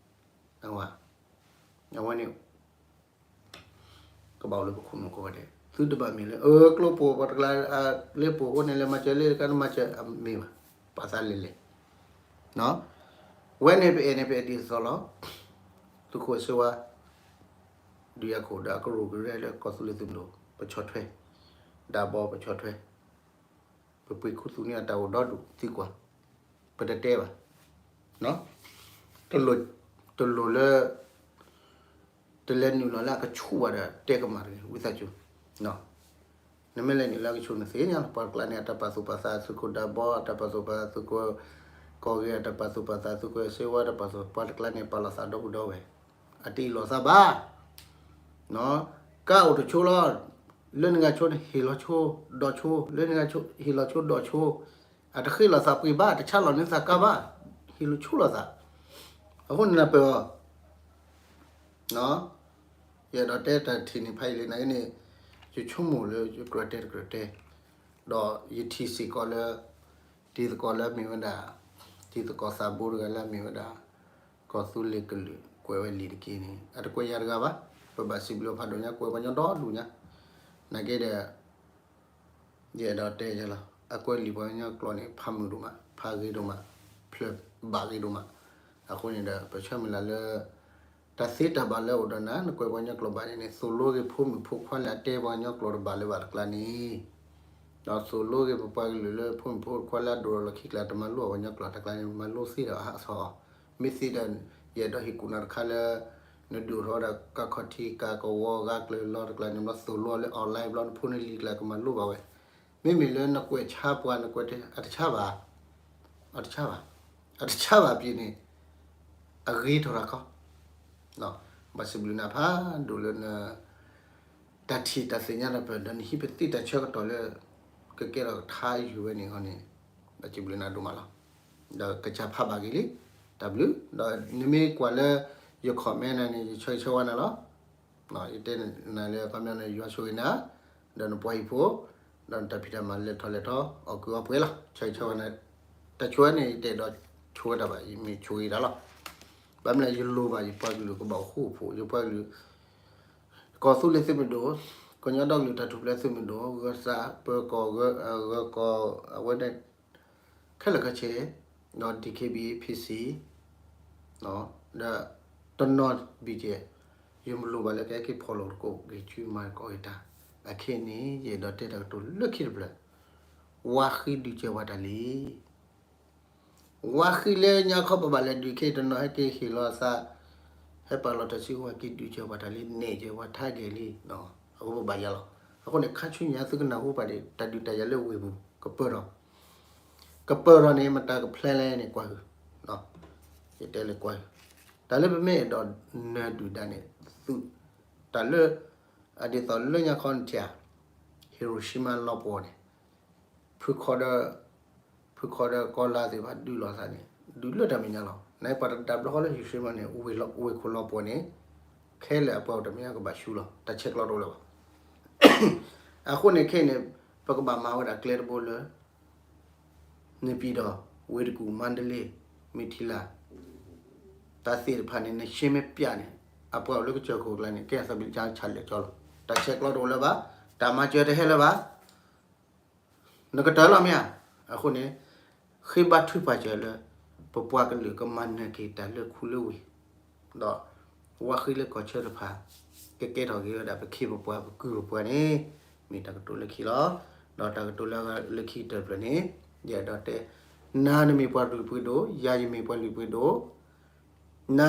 အဝဲန့ၣ် ကဘၣ်အိၣ်လၢပခိၣ်နူာ်ကိးဂၤဒဲး, သုတဘၣ်မ့ၢ်လၢ အၢ ကျိပိာ်ပှၤတကျါ လၢပိာ်ဃိန့ၣ် လဲၤမၤစၢၤလၢကနမၤစၢၤ အမ့ၢ်ဘၣ်, ပာ်သးလဲၤလဲၤ ဝဲန့ၣ်ပအဲၣ်န့ၣ် ပအဲၣ်ဒ်သိးသိးလီၤ. သုးခိၣ်စ့ဝါ ဒုးယၤခိၣ်ဒီးအကရူၢ်ကရၢလၢကီၢ်သူလ့ၤသုးမုၢ်ဒိၣ် ပဆီၣ်ထွဲ, ဒၣ်ဘီပဆီၣ်ထွဲ, ပပှ့ၤခူသူၣ်န့ၢ်အတၢ်အိၣ်ဒီဒူၣ်သံကွၢ်, ပတတဲဘၣ်, တလိၣ်လၢ တလဲၤနုာ်လီၤလၢအကဆူးဘၣ်ဒီး တဲကမၣ်တဂ့ၤ ဝံသးစူၤ နမ့ၢ်လဲၤနုာ်လၢအကဆူးန့ၣ်သ့ၣ်ညါလီၤ. ပှၤတကျါန့ၣ် အတၢ်ပာ်သူၣ်ပာ်သး သုးခိၣ်ဒၣ်ဘီ အတၢ်ပာ်သူၣ်ပာ်သး သုးခိၣ် ကီၢ်ဂ့ၤ အတၢ်ပာ်သူၣ်ပာ်သး သုးခိၣ်စ့ဝါ တၢ်ပာ်သူၣ် ပှၤတကျါန့ၣ် ပာ်လီၤသးဒီပုၢ်ဒီဝဲၢ်, အတအ့ၣ်လိာ်သးဘၣ်, ကါအိၣ်တဆိလီၤ, လၢနဂၤဆိန့ၣ် ဟ့ၣ်လီၤဆိ, ဒိးဆိ, လၢနဂၤဆိ ဟ့ၣ်လီၤဆိဒိးဆိ, အတဃ့လိာ်သးပှ့ၤဘၣ် တဆါလီၤန့ၢ်သးကါဘၣ်, ဟ့ၣ်လီၤဆိလိာ်သး, အဃိန့ၣ်နပၢၢ်အီၤ ယအဲၣ်ဒိးတဲတၢ်ထံၣ်န့ၣ်ဖးယံာ်လံ နာ်က့န့ၣ် ယဆိကမိၣ်လၢယကြၢးတဲတကြၢးတဲ, ဒီးယထံၣ်စ့ၢ်ကီးလၢ တံၤသကိးလၢမ့ၢ်ဝဲဒၣ် တံၤသကိးသးဘိတဂၤလၢအမ့ၢ်ဝဲဒၣ် ကီၢ်သူလ့ၤကလုာ်ကွဲးဝဲလံာ်တက့ၢ်န့ၣ် အတကွဲးယၤတဂၤဘၣ်, ပဘၣ်စံးဘျုးဖးဒိၣ်ညါ ကွဲးပှၤညီဒီဒူၣ်ညါ, နာ်က့ဒီး ယအဲၣ်ဒိးတဲယဲလီၤ, အကွဲးလံာ်ပှၤကညီကျိာ်န့ၣ် ဖးမုာ်ဒိၣ်မး, ဖးဂ့ၤဒိၣ်မး, ဖျၢၣ်ဘၣ်ဂ့ၤဒိၣ်မး, အဃိန့ၣ်ဒီး ပဆၢမုၢ်လၢ်လၢ တၢ်သ့တၢ်ဘၣ်လၢအအိၣ်ဒီးနၤ နကွဲးပှၤကညီကျိာ်ဘၣ်န့ၣ်န့ၣ် သိၣ်လိဂ့ၤဖိမုၣ်ဖိခွါလၢအတဲပှၤကညီကျိာ်တဘၣ်လၢၤဘၣ်တကျါန့ၣ်, ဒီးသိၣ်လိဂ့ၤပပှၤကလုာ်လၢဖိမုၣ်ဖိခွါလၢအဒိၣ်ထီၣ်လီၢ်ခံကျါ တမၤလိအီၤပှၤကညီကျိာ်တကျါန့ၣ် မၤလိသ့ဒီးအဟးအဆီၣ်, မ့ၢ်သ့ဒီး ယအဲၣ်ဒိးဟ့ၣ်ကူၣ်နၤတခါလၢ နဒုးအိၣ်ထီၣ်ဝဲဒၣ်ကါခီၣ်ထံး ကါကဝီၤ ဂၤကျၢၤလီၤတကျါန့ၣ် ဘျီသိၣ်လိအီၤလၢ online ဘျီ နဖိနလံၤကျါကမၤလိဘၣ်ဝဲ, မ့မ့ၢ်လၢနကွဲးဆါပှၤ နကွဲးတဲ အတဆါဘၣ်, အတဆါဘၣ်, အတဆါဘၣ်ပ့ၤန့ၣ် အဂ့ၤထီၣ်ရၤခီ, ဘၣ်စံးဘျုးနၤဖးဒိၣ်လၢန တၢ်ထံၣ်တၢ်သ့ၣ်ညါတၢ်ပၢၢ် ဒီးနဟံးပသံတၢ်ဆၢကတီၢ်လၢ ကကဲထီၣ်ကထါယုာ်ဝဲန့ၣ်အဂီၢ်န့ၣ် ဘၣ်စံးဘျုးနၤဒိၣ်မးလီၤ. ဒီးကစၢ်ဖးဘၣ်က့ၤလံ, တၢ်ဘျုး, ဒီးနမ့ၢ်ကွၢ်လၢ ယ comment နၤန့ၣ် ယဆၢဂ့ၤဆၢဝါနၤလီၤ. ယတဲနၤလၢ ခီပညီန့ၣ် ယွၤဆိၣ်ဂ့ၤနၤ ဒီးနပှၤဟံၣ်ဖိ ဒီးနတၢ်ဖံးတၢ်မၤလဲၤထီၣ်လဲၤထီ အီၣ်ကုၢ်အီပှဲၤလီၤ. ဆၢဂ့ၤဆၢဝါနၤ, တၢ်ဆိၣ်ဂ့ၤန့ၣ် ယတအဲၣ်ဒိးဆိၣ်ဂ့ၤတၢ်ဘၣ်, ယမ့ၢ်ဆိၣ်ဂ့ၤတၢ်လီၤ. ဘၣ်မနုၤလဲၣ် ယလိၣ်ဘၣ် ယပှၤကလုာ်ကဘၣ်အိၣ်ဃူအိၣ်ဖိး, ယပှၤကလုာ် ကီၢ်သူလ့ၤသုးမုၢ်ဒိၣ်, ကညီဒီကလုာ်တၢ်ထူၣ်ဖျဲးသုးမုၢ်ဒိၣ်, ဂၢၤသးပၢၤကီၢ်, ဂၢၤကီၢ်, အဝဲန့ၣ် ခဲလၢာ်ခဲဆ့, ဒီး DKBA PC, ဒီးတနီၤ BGF, ယမ့ၢ်လိၣ်ဘၣ်လၢကဟဲက့ၤဖီၣ်လိာ်သကိး ဂ့ၤစုမၤသကိးဂ့ၤတၢ်, အခဲအံၤန့ၣ် ယအဲၣ်ဒိးတဲတၢ်ကတိၤလၢခံတဖျၢၣ်, ဝါဃံဒုးစၢၤပှၤတၢ်လံ. ဝါဃံလၢညါခီပဘၣ်လဲၤဒုးခဲအံၤ တနီၤဟဲက့ၤဟ့ၣ်လီၤအသး, ဟဲပာ်လီၤတၢ်စုကဝဲၤ က့ၤဒုးစၢၤပှၤတၢ်လံ, နဲၣ်စၢၤပှၤထါက့ၤလံ, အဃိပဘၣ်ယၤလီၤ. အဃိန့ၣ် ခါဆူညါသုကနၢ်ဟူပှၤဒံး တၢ်ဒုးတၢ်ယၤလၢဝ့ၢ်ပူၤ ကပၢၢ်ထီၣ်, ကပၢၢ်ထီၣ်န့ၣ် မတၤကဖျဲလဲၣ်န့ၣ် ကွၢ်ဟုၣ်, ယတဲလၢကွၢ်ဟုၣ်, တၢ်လၢပမ့ၢ်အဲၣ်ဒိးနၢၤဒုၣ်ဒါန့ၣ် သုး, တၢ်လၢ အဒ်သိးလၢညါခီနထံၣ်ဧါ, Hiroshima လီၤပှီၢ်န့ၣ် ဖုခီဒီး ဖုခီဒီးကီၢ်လါသ့ၣ်တဖၣ်ဒုးလိာ်သးန့ၣ် ဒုးလၢတၢ်မဲာ်ညါလီၤ. နပှၤတဒၣ်ဘျီဃီလၢ Hiroshima န့ၣ် ဝ့ၢ်ခိၣ်လီၤပှီၢ်န့ၣ် ခဲလၢာ်အပှၤအိၣ်တၢ်မဲာ်ညါကဘၣ်ဆူလီၤ. တၢ်ဆဲးကျိးတအိၣ်လၢၤဘၣ်. အဃိန့ၣ်ခဲအံၤန့ၣ် ပကဘၣ်မၤဝဲဒၣ်ကျဲတဘိလၢ န့ၣ်ပံၤဒီး ဝ့ၢ်တကူၣ် မါဒလ့ မ့ၢ်ထံလာ် တၢ်သ့ၣ်တဖၣ်န့ၣ် နရှဲမ့ၢ်ပျၢ်န့ၣ် အပှၤအိၣ်လၢကစၢၢ်ခိၣ်ကျါန့ၣ် ကဲအသးဘျ့ကါဆးလဲာ်ကၠီလီၤ. တၢ်ဆဲးကျိးတအိၣ်လၢၤဘၣ်, တၢ်မၤစၢၤတဟဲလၢၤဘၣ်. နကတၢၢ်လီၤမ့ၢ်ဧါ. အဃိန့ၣ် ဃ့ဘါထုကဖၣ်စၢၤလၢ ပပှၤကလုာ်ကမၤနၢၤက့ၤတၢ်လၢခူလၢဝ့ၢ် ဒီး ဝါဃံလၢကီၢ်ဆၢတဖၣ် ကကဲထီၣ်က့ၤဝဲဒၣ်ပခ့ပပှၤပကုၢ်ပပှၤန့ၣ် မ့ၢ်တၢ်ကတိၤလၢခံလီၤ. ဒီးတၢ်ကတိၤလၢလၢခံကတၢၢ်တဖျၢၣ်န့ၣ် ယအဲၣ်ဒိးတဲ, နၤနမ့ၢ်ပှၤလုၢ်ပှ့ၤဒိၣ်, ယၤယမ့ၢ်ပှၤလုၢ်ပှ့ၤဒိၣ် န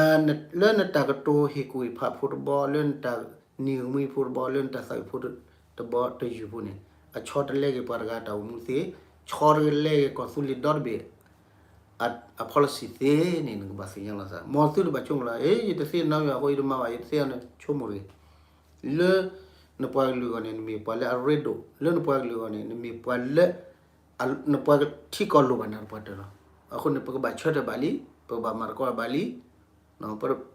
လၢနတၢ်ကတိၤဟ့ၣ်ကူၣ်ဟ့ၣ်ဖးဖိတဘီ, လၢနတၢ်နံၤကမှံဖိတဘီ, လၢနတၢ်သးဝံၣ်ဖိတဘီတယုၢ်ဖိန့ၣ် အဆီတလဲက့ၤပှၤတဂၤတၢ်အိၣ်မူသ့, ဆီတလဲက့ၤကီၢ်သူလ့ၤဒီတဘ့ၣ် အ အ policy သ့န့ၣ် နကဘၣ်သ့ၣ်ညါလီၤသး. မ်သုတဘၣ်ဆိကမိၣ်လီၤ, အ့ ယတသ့ၣ်နီၣ်ယွၤအဃိ ယတမၤဘၣ်, ယတသ့ၣ်နီၣ်န့ၣ် ဆိကမိၣ်တဂ့ၤ. လၢနပှၤကလုာ်အဂီၢ်န့ၣ် နမ့ၢ်ပှၤလၢအရ့ဒိၣ်, လၢနပှၤကလုာ်အဂီၢ်န့ၣ် နမ့ၢ်ပှၤလၢ နပှၤထံကီၢ်လိၣ်ဘၣ်နၤတပှၤတၢၢ်လီၤ. အဃိန့ၣ် ပကဘၣ်ဆၢထၢၣ်ဘၣ်လံ, ပကဘၣ်မၤသကိးဘၣ်လံ,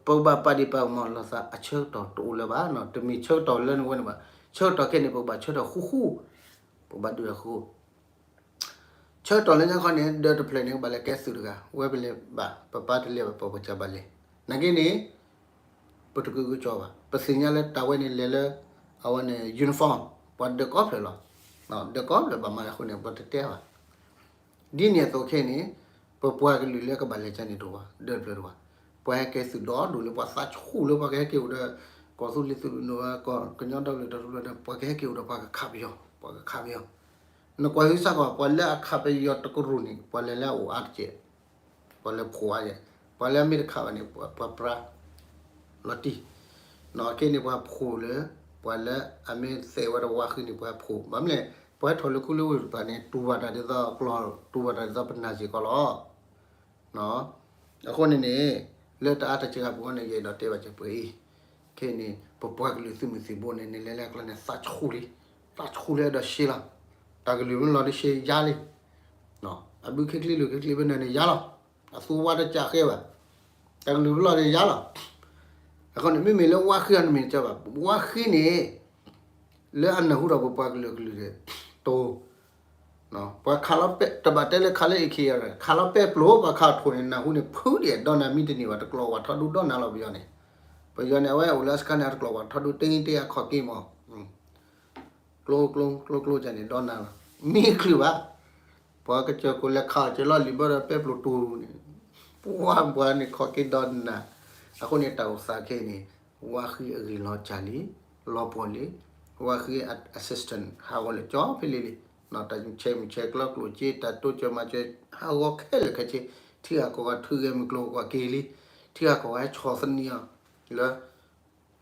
ပကဘၣ်ပာ်ဒ့ၣ်ပာ်ကမၣ်လိာ်သး အဆၢကတီၢ်တအိၣ်လၢၤဘၣ်, တမ့ၢ်ဆၢကတီၢ်လၢနဝဲန့ၣ်ဘၣ်, ဆၢကတီၢ်ခဲအံၤန့ၣ် ပကဘၣ်ဆၢထၢၣ်ဃူဃူ, ပကဘၣ်ဒုးတၢ်ဃူ ဆၢကတီၢ်လၢညါခီန့ၣ် ဒၢးတဖျၢၣ်န့ၣ် ကဘၣ်လဲၤကဲသုးတဂၤ, ဝဲပလဲၤဘၣ်, ပပၢ်တလဲၤဘၣ်, ပပကစၢ်ဘၣ်လဲၤ. နာ်က့န့ၣ် ပတကကစီၣ်ဘၣ်. ပသ့ၣ်ညါလၢတၢ်ဝဲန့ၣ်လဲၤလၢ အဝဲန့ၣ် uniform, ပှၤဒၢးကိးဖျၢၣ်လီၤ. ဒၢးကိးဖျၢၣ်ဘၣ်မၤအဃိန့ၣ် ပတတဲဘၣ်. ဒ်န့ၣ်အသိးခဲအံၤန့ၣ် ပပှၤကလုာ်လၢကဘၣ်လဲၤကန့ၣ်တအိၣ်ဘၣ်, ဒၢးတဖျၢၣ်တအိၣ်ဘၣ်. ပှၤဟဲကဲသုးဒီဒူၣ်လၢပှၤသးဆူၣ်လၢပှၤကဟဲက့ၤအိၣ်ဒီး ကီၢ်သူလ့ၤသုးဒိၣ်န့ၣ် ကညီဒီကလုာ်တၢ်ထူၣ်ဖျဲးန့ၣ် ပှၤကဟဲက့ၤအိၣ်ဒီးပှၤကခးပယီၤ, ပှၤကခးပယီၤ. နကွၢ်ဟုသးကီး ပှၤလၢအခးပယီၤတကရူၢ်န့ၣ် ပှၤလဲၤလၢအအိၣ်အါတက့ၢ်, ပှၤလဲၤဖှိၣ်အါယဲၢ်, ပှၤလၢအမ့ၢ်တခးဘၣ်န့ၣ် ပှၤပြၢ လီၤတံၢ်, နက့န့ၣ်ပှၤဖှိၣ်လၢ ပှၤလၢအမ့ၢ်သဲးဝဲတဝါဃံန့ၣ် ပှၤဖှိၣ်, ဘၣ်မနုၤလဲၣ်, ပှၤဟဲထီၣ်လၢခူလၢဝ့ၢ်တဖၣ်န့ၣ် တူၢ်ဘၣ်တၢ်ဒ်သိးကျီၢ်, တူၢ်ဘၣ်တၢ်ဒ်သိးပနၢ်စ့ၢ်ကီးလီၤ. အဃိန့ၣ်န့ၣ် လၢတအါတစှၤပူၤန့ၣ် ယအဲၣ်ဒိးတဲဘၣ်စၢၤပှဲၤအံၤ, ခဲအံၤန့ၣ် ပပှၤကလုာ်သုးမုၢ်သံၣ်ဘိန့ၣ် နလဲၤလၢအကျါန့ၣ် သးဆူၣ်လံ, သးဆူၣ်လံအဲၣ်ဒိးရှဲလီၤ, တၢ်ကလုၢ်မ့ၢ်လီၤဒီးရှဲယါလံ, အဘုခဲကျံလိာ်ခဲကျံဖဲန့ၣ်န့ၣ်ယါလီၤ, အသူဝါတကးဃဲဘၣ်, တၢ်ကလုၢ်မ့ၢ်လီၤဒီးယါလီၤ. အဃိန့ၣ် မ့မ့ၢ်လၢဝါဃံအီၤတမ့ၢ်တကဲဘၣ်, ဝါဃံန့ၣ် လၢအနၢ်ဟူဒီးပပှၤကလုာ်ကလုာ်န့ၣ် တိၤ ပှၤခးလီၤပဲၣ်, တဘၣ်တဲလၢခးလၢ AK ခးလီၤပဲၣ်ပျိ ပှၤခးထိၣ်န့ၣ် နၢ်ဟူန့ၣ် ဖုဒံးဒီးနၤမံတန့ၢ်ဘၣ်, တကျိးဝၣ်ထီဒူဒီနၤလီၤပယီၤန့ၣ်, ပယီၤန့ၣ် အဝဲအိၣ်လၢအစခါန့ၣ် အတကျိးဝၣ်ထီဒူတ့တ့အခီၣ်က့မး, ကျိကျိကျိကျိန့ၣ်ဒီနၤလီၤ, မ့ၢ်ချုးဘၣ်, ပှၤကစၢၢ်ခိၣ်လဲၤခးအီၤစၢၤလီၤလံၤဘၣ်ဒီးပဲၣ်ပျိတိၤန့ၣ်, ပှၤပှၤန့ၣ်ခီၣ်က့ဒီနၤ, အဃိန့ၣ်တၢ်အိၣ်သးခဲအံၤန့ၣ် ဝါဃံအဂ့ၢ်လီၤစၢ်လံ, လီၤပှီၢ်လံ, ဝါဃံ assistant ဟးဂီၤလၢကၠီဖဲလဲၣ်လံ, တၢ်ဆဲးမုၢ်ဆဲးကျၢကျိၣ်စ့ တၢ်တိစၢၤမၤစၢၤ ဟးဂီၤခဲလၢာ်ခဲဆ့, ထံဂၤကီၢ်ဂၤထုးဂဲၤမုၢ်ကျိၤကွၢ်က့ၤလံ, ထံဂၤကီၢ်ဂၤဟဲဆီၣ်သနံးအီၤလၢ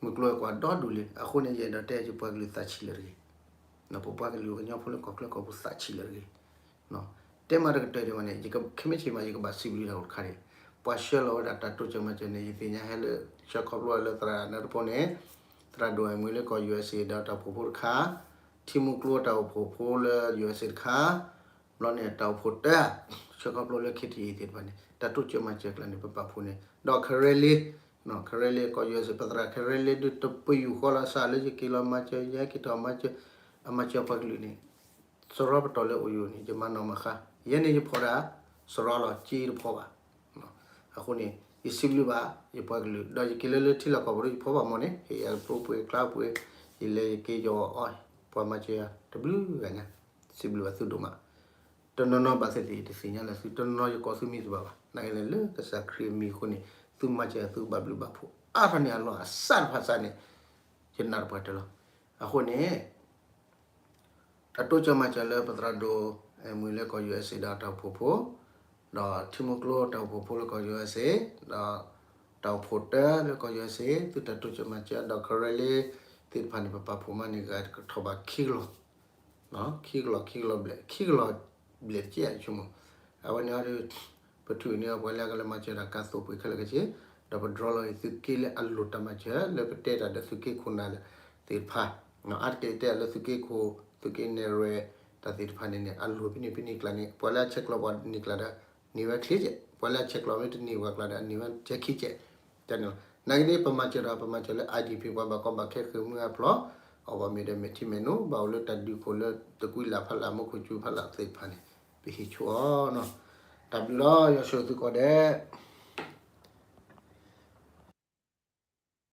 မုၢ်ကျိၤကွၢ်ဒီဒူၣ်လံ, အဃိန့ၣ် ယအဲၣ်ဒိးတဲယပှၤကလုာ်သးဆံးလၢတဂ့ၤ, ပပှၤကလုာ်ကညီဖိလၢကီၢ်ချၢကီၢ်ပူၤသးဆံးလၢတဂ့ၤ, တဲမးတကတၢၢ်ဒံးဝဲန့ၣ် ယကခဲမုၢ်ဆ့ၣ်မး ယကဘၣ်စံးဘျုးတၢ်အိၣ်တခါန့ၣ်, ပှၤဆှၢလီၤဝဲဒၣ်တၢ်တိစၢၤမၤစၢၤန့ၣ် ယသ့ၣ်ညါဟဲလၢ ဆှၢခီဖျိလၢသရၣ်နၢတဖိန့ၣ်, သရၣ်ဒိၣ်အဲၣ်မူလၢကီၢ် USA ဒီးတၢ်အိၣ်ဖှိၣ်ဖိတခါ, ထံမူကျိတၢ်အိၣ်ဖှိၣ်ဖိလၢ USA တခါ, ဘျီန့ၣ် တၢ်အိၣ်ဖှိၣ်တၢ, ဆှၢခီဖျိလၢ KTA သ့ၣ်တဖၣ်န့ၣ် တၢ်တိစၢၤမၤစၢၤကျါန့ၣ် ပပာ်ဖှိၣ်န့ၣ် ဒီးခဲရ့လ့, ခဲရ့လ့ကီၢ် USA ပသရၣ်ခဲရ့လ့ဒုးတပယူာ်ဃီလီၤစၢ်လၢယက့ၤလီၤမၤစၢၤ ယဟဲက့ၤထီၣ်မၤစၢၤ, အမၤစၢၤပှၤကလုာ်န့ၣ်, စရီပတီၢ်လၢအိၣ်ယိာ်န့ၣ် ယမၤနီၣ်မၤဃါ, ယဲန့ၣ်ယဖီၣ်ဒၣ် စရီလီၤ စ့တဖီဘၣ်. အဃိန့ၣ် ယစံးဘျုးဘၣ် ယပှၤကလုာ် ဒီးယက့ၤလၢလၢထံလီၢ်ကီၢ်ပူၤဒီးယဖီဘၣ်မီၢ်န့ၣ် ဟ့ၣ်ယၤကျိပှ့ၤကျါပှ့ၤ, ယလဲၤယက့ၤယီၤအီၣ် ပှၤမၤစၢၤယၤတဘျုးဂၤညါ, စံးဘျုးဘၣ်သုဒိၣ်မး. တနီၤနီၤဘၣ်သ့ၣ်သ့ၣ် ယတသ့ၣ်ညါလၢသု, တနီၤနီၤယကိးသုမံၤတဘၣ်ဘၣ်. နာ်က့လဲၣ် လၢကစၢ်ခရံာ်အမံၤအဃိန့ၣ် သုမၤစၢၤယၤ သုကဘၣ်ဘျုးဘၣ်ဖှိၣ်အါထီၣ်န့ၢ်အလီၢ်အစးတဖၣ်စးန့ၣ် ယနာ်တပှၢ်တၢၢ်လီၤ. အဃိန့ၣ် အတိစၢၤမၤစၢၤလၢပသရၣ်ဒိၣ် အဲၣ်မူလၢကီၢ် ယူအက်စ့ ဒီးတၢ်အိၣ်ဖှိၣ်ဖိ, ဒီးထံမိၢ်ကျိတၢ်အိၣ်ဖှိၣ်ဖိလၢကီၢ် ယူအက်စ့, ဒီးတၢ်အိၣ်ဖှိၣ်တၢလၢကီၢ် ယူအက်စ့, သုတၢ်တိစၢၤမၤစၢၤ ဒီး Karen သ့ၣ်တဖၣ်န့ၣ် ပပာ်ဖှိၣ်မၤန့ၢ်ဂၤတကထီၣ်ဘးခံကလီၤ ခံကလီၤ ခံကလီၤဘျဲၣ် ခံကလီၤဘျဲၣ်ကဲအဆိကမိၣ်, အဝဲန့ၣ်အီၤဒီး ပထုးန့ၢ်အီၤပှၤလၢအကလဲၤမၤစၢၤတၢ်ကါသိၣ်ပှ့ၤခဲလၢာ်ခဲဆ့, ဒီးပဒြီလီၤအံၤသုးက့လၢအလိၣ်တၢ်မၤစၢၤလၢပတဲတၢ်ဒီးသုးက့ခိၣ်နၢ်သ့ၣ်တဖၣ်, အါတက့ၢ်တဲလၢသုးက့ခိၣ် သုးက့နဲၣ်ရွဲၣ် တၢ်သ့ၣ်တဖၣ်န့ၣ်န့ၣ် အလိၣ်ဖဲန့ၣ်ဖဲန့ၣ်ကျါန့ၣ် ပှၤလၢအဆဲးကျိးပှၤန့ၢ်ကျါဒီး န့ၢ်ဝဲချ့ကဲး, ပှၤလၢအဆဲးကျိးမ့ၢ်တန့ၢ်ဝဲကျါဒီး အန့ၢ်ဝဲကဲခံကဲး, တၢ်န့ၣ်လီၤ. နာ်က့န့ၣ် ပမၤစၢၤဒီး ပမၤစၢၤလၢ IDP ပှၤဘၣ်ကီဘၣ်ခဲဃ့ၢ်မှံဟးဖျိး, အီၣ်ဘၣ်မ့ၢ်ဒီးမဲာ်ထံမဲာ်နိ ဘၣ်အိၣ်လၢတၢ်ဒုးခိၣ်လၢတကွံလၢ်ဖးလၢ် မူခိၣ်စူၤဖးလၢ်သ့ၣ်တဖၣ်န့ၣ် ပဟ့ၣ်ဆိအီၤနီၤ. တၢ်ဘျုးလီၤ ယွၤဆိၣ်ဂ့ၤသုကိးဂၤဒဲး.